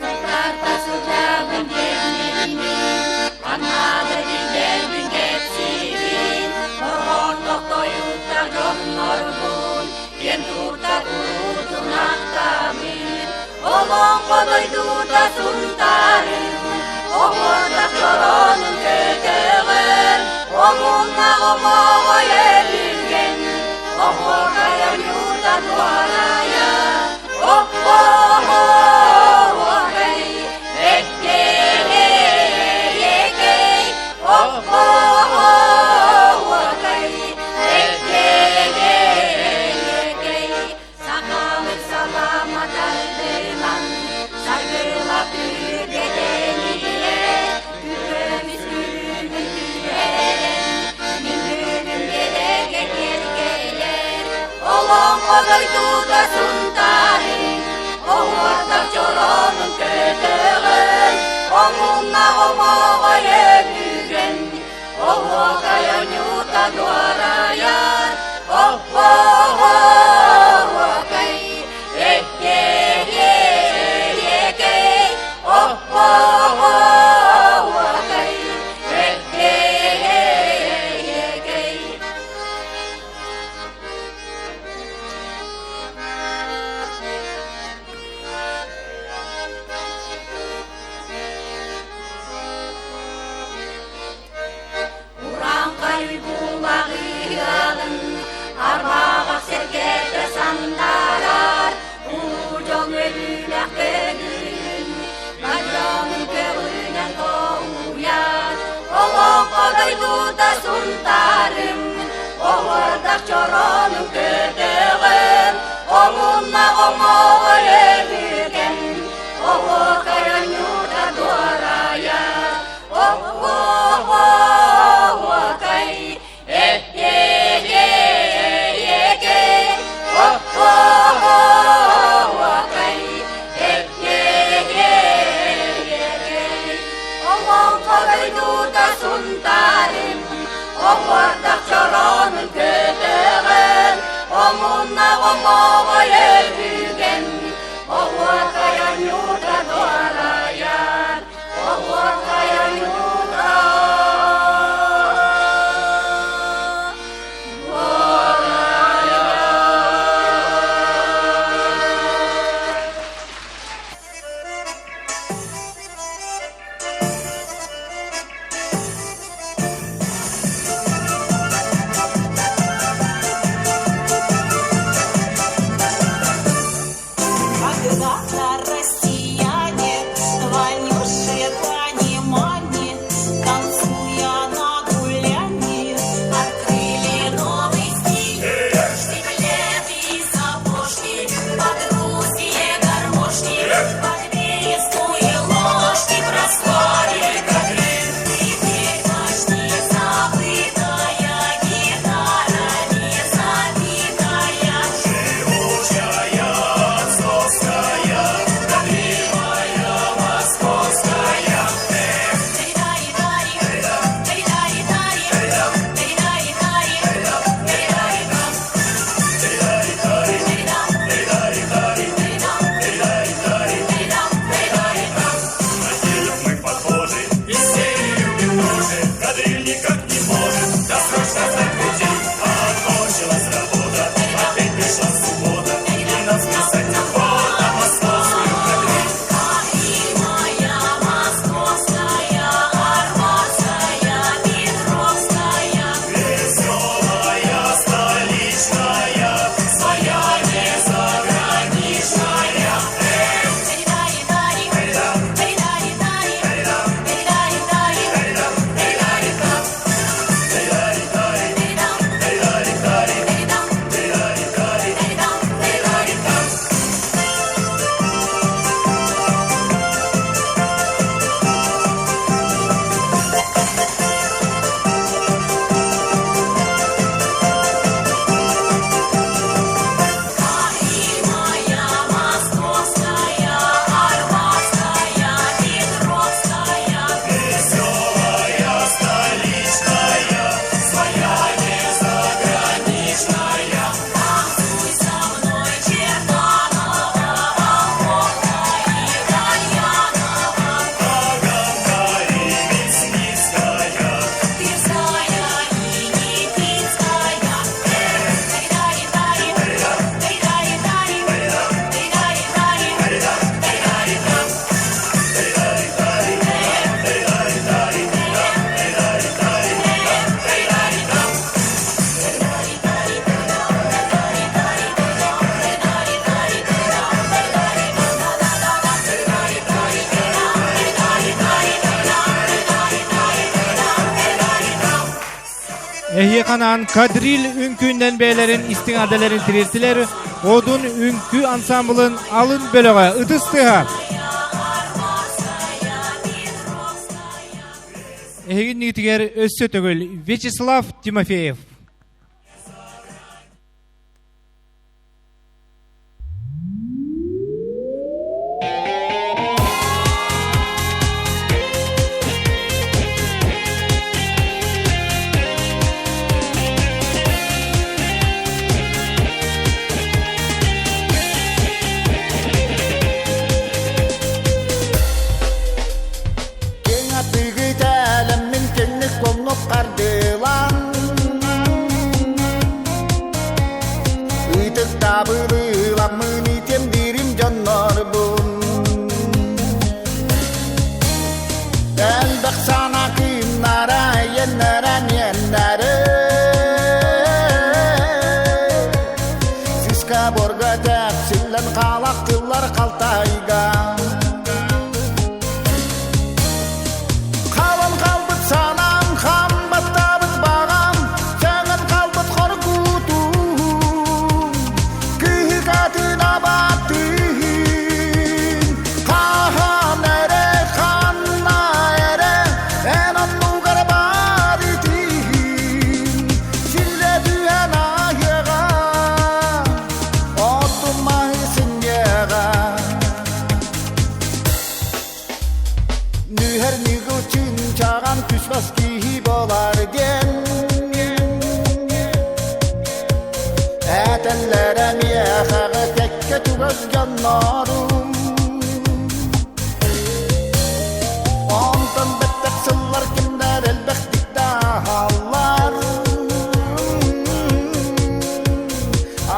Сунтаарта сылдьабын диэн Аннада билбэбин кэпсиибин Дорҕооннох тойуктар дьоннорбун Киэн турта куруутун ахтабын Олоҥхо дойдута Сунтаарым Оһуордах чороонун көтөҕөр Омунна омоҕой өбүгэн Оһуокай ойуута туорайа Оппо-оһуокай Эккэй-эккэй Оппо-оһуокай Эккэй-эккэй Сахалык салама тардынан Саргыла түргэтэние Күрөмүс күнүн түһэрэн Мин күнүм биэрэгэ киэркэйэр Олоҥхо дойдута Сунтаарын Оһуордар чороонун көтөҕөн Омунна омоҕой өбүгэн Оһуокай оонньуута дуорайар Оппо-оһуокай эккэй-эккэй Оппо-оһуокай эккэй-эккэй Урааҥхай уйгулаҕыаҕын арбаҕах сэргэтэ сандаарар, улуу дьон өлүүлэх көҥүлүн, мадьонун көҕүнэн тоһуйар. Олоҥхо дойдута Сунтаарым, оһуордах чороонун көтөҕөн, омунна омоҕой өбүгэм, оһуокай оонньуута дуорайар. Оһуокай, эккэй-эккэй, оһуокай, эккэй-эккэй. Олоҥхо дойдута Сунтаарым, оһуордах чороонун көтөҕөн, омунна омоҕой өбүгэм, оһуокай оонньуута дуорайар. Эһиэхэ анаан кадриль үҥкүүннэн бэйэлэрин истиҥ адэлэрин тириэртилэр Одун үҥкүү ансамблын алын бөлөҕө ытыс тыаһа. Эһигиннигитигэр өссө төгүл Вячеслав Тимофеев. Киэҥ атыыгы тээлэммин киэҥник куоҥнук хардыылаан Ытыктаабылыыламмын итиэм диирим дьоннорбун Элбэх сана кыымнара иэннэрэ миэннэрэ Сыска борга тэпсиллэн хаалахтылар халтайга Хаалан хаалбыт санаам, хам баттаабыт баҕам, Саҥан хаалбыт хоргутуум, Кыһыгатын абаттыын. Хаһан эрэ, ханна эрэ, эн оннугар баар итиин, Силлэ түһэн аһыаҕа, оттум маһы синньиэҕэ. Нүһэр ньыгыл чыынчаҕан түспэс киһи болар диэн Этэллэрэ миэхэҕэ кэккэ чугас дьоннорум Онтон бэттэх сыллар кимнэр элбэхтик дааһаллар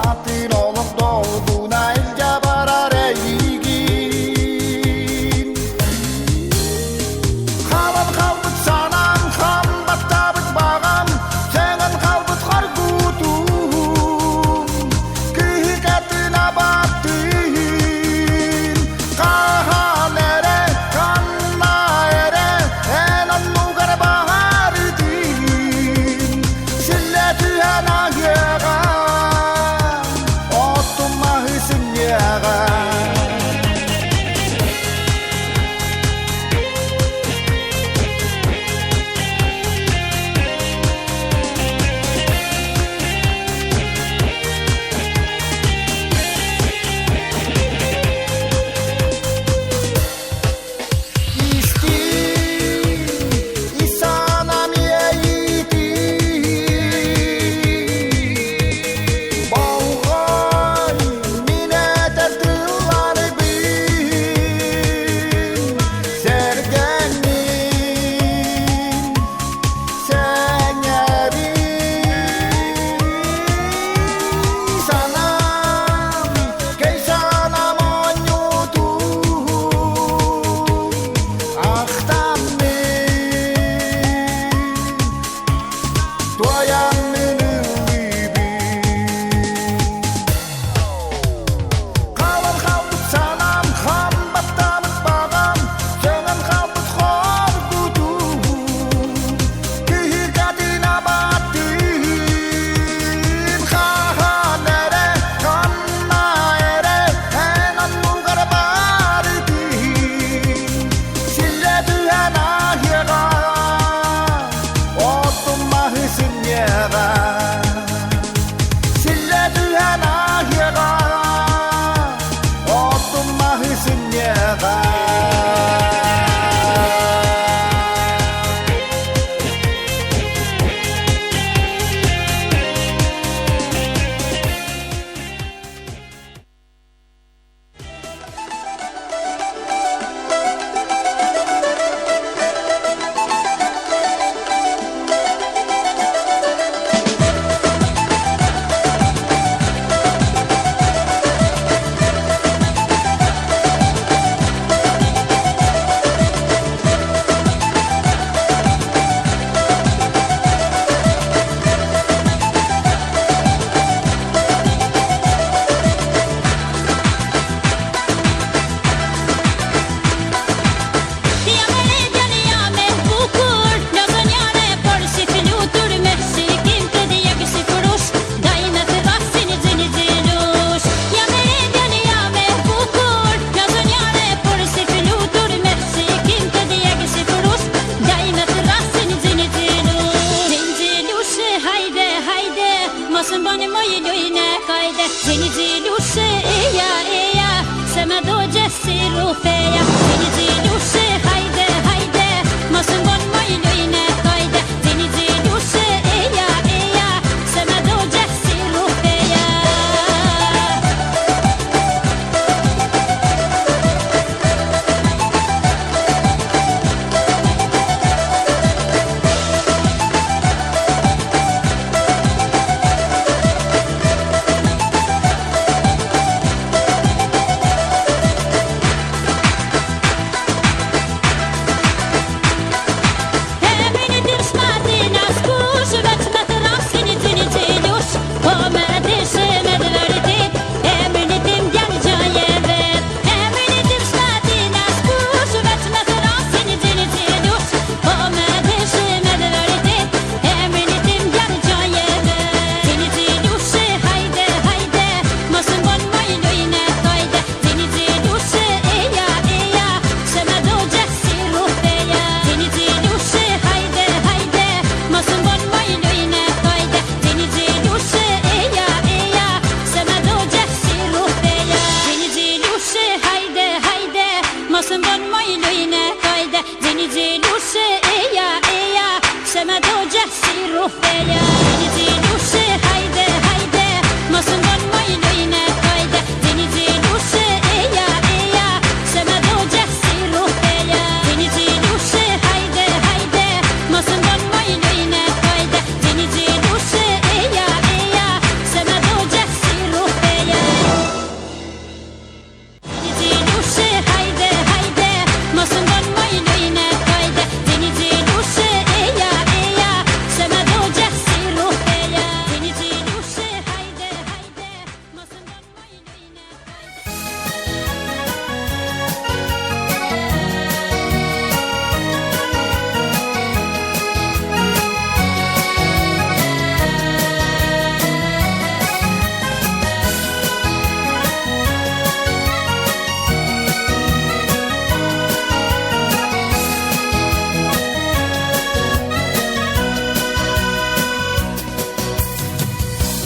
Атын олох долгуна илдьэ барар эйигин Хаалан хаалбыт санаам, хам баттаабыт баҕам, Сэҥэн хаалбыт хоргутуум, Кыһыкатын абаттыын.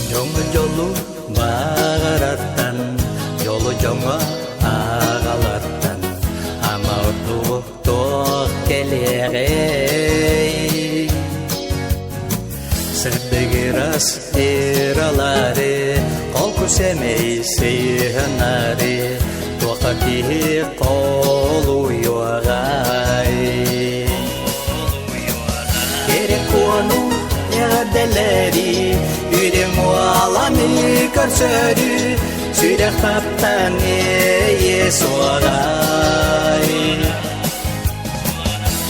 Дьоҥҥо дьолу баҕарартан, дьолу дьоҥҥо аҕалартан ама ордук туох кэлиэҕэй? Сырдыгырас ыралары, холку сэмэй сыһынары, туохха киһи холуйуоҕай? Кэрэ куону эҕэрдэлэри, үрүҥ уоланы көрсөрү, сүрэх таптан эйэ суоҕай.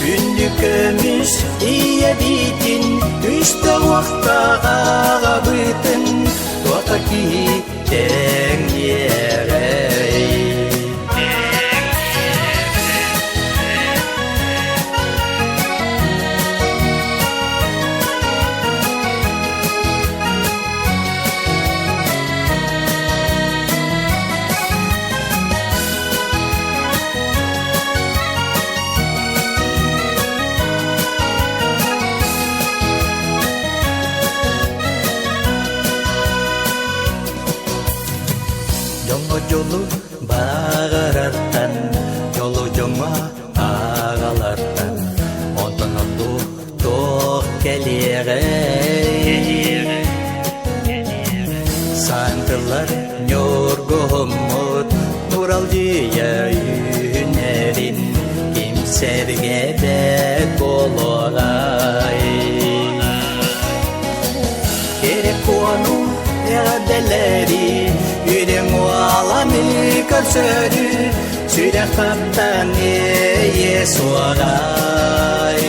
Күндү көмүс ийэбитин, үстэ уохтаах аҕабытын, туота киһи тэҥниэҕэй. Дьоҥҥо дьолу баҕарартан, дьолу дьоҥҥо аҕалартан, онтон ордук туох кэлиэҕэй? Саантылар ньургуһуммут нуралдьыйа үүнэрин ким сэргээбэт буолуоҕай? Кэрэ куону эҕэрдэлэри, үрүҥ уоланы көрсөрү, сүрэх таптан иэйиэ суоҕай.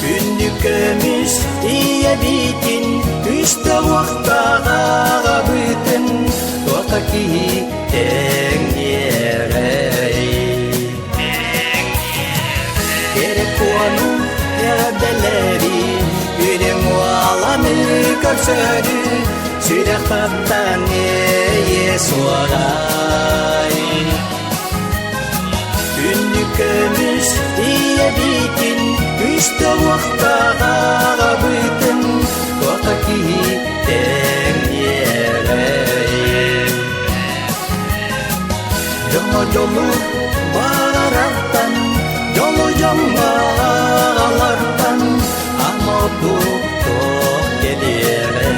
Күндү көмүс ийэбитин, үстэ уохтаах аҕабытын, туохха киһи тэҥниэҕэй? Кэрэ куону эҕэрдэлэри, үрүҥ уоланы көрсөрү, сүрэх таптан иэйиэ суоҕай. Күндү көмүс ийэбитин, үстэ уохтаах аҕабытын, туохха киһи тэҥниэҕэй? Дьолу баҕарартан, дьолу дьоҥҥо аҕалартан ама ордук туох кэлиэҕэй?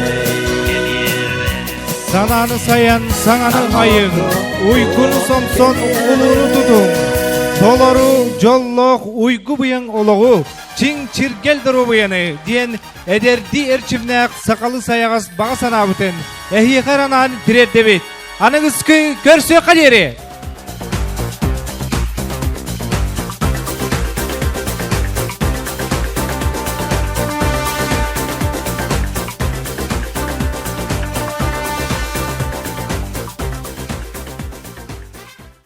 Санааны сайан, саҥаны айыҥ, уйгуну сомсон, улууну тутуҥ. Толору дьоллоох уйгу быйаҥ олоҕу, чиҥ чиргэл доруобуйаны диэн эдэрдии эрчимнээх сахалы сайаҕас баҕа санаабытын эһиэхэ анаан тириэрдэбит. Аныгыскы көрсүөххэ диэри!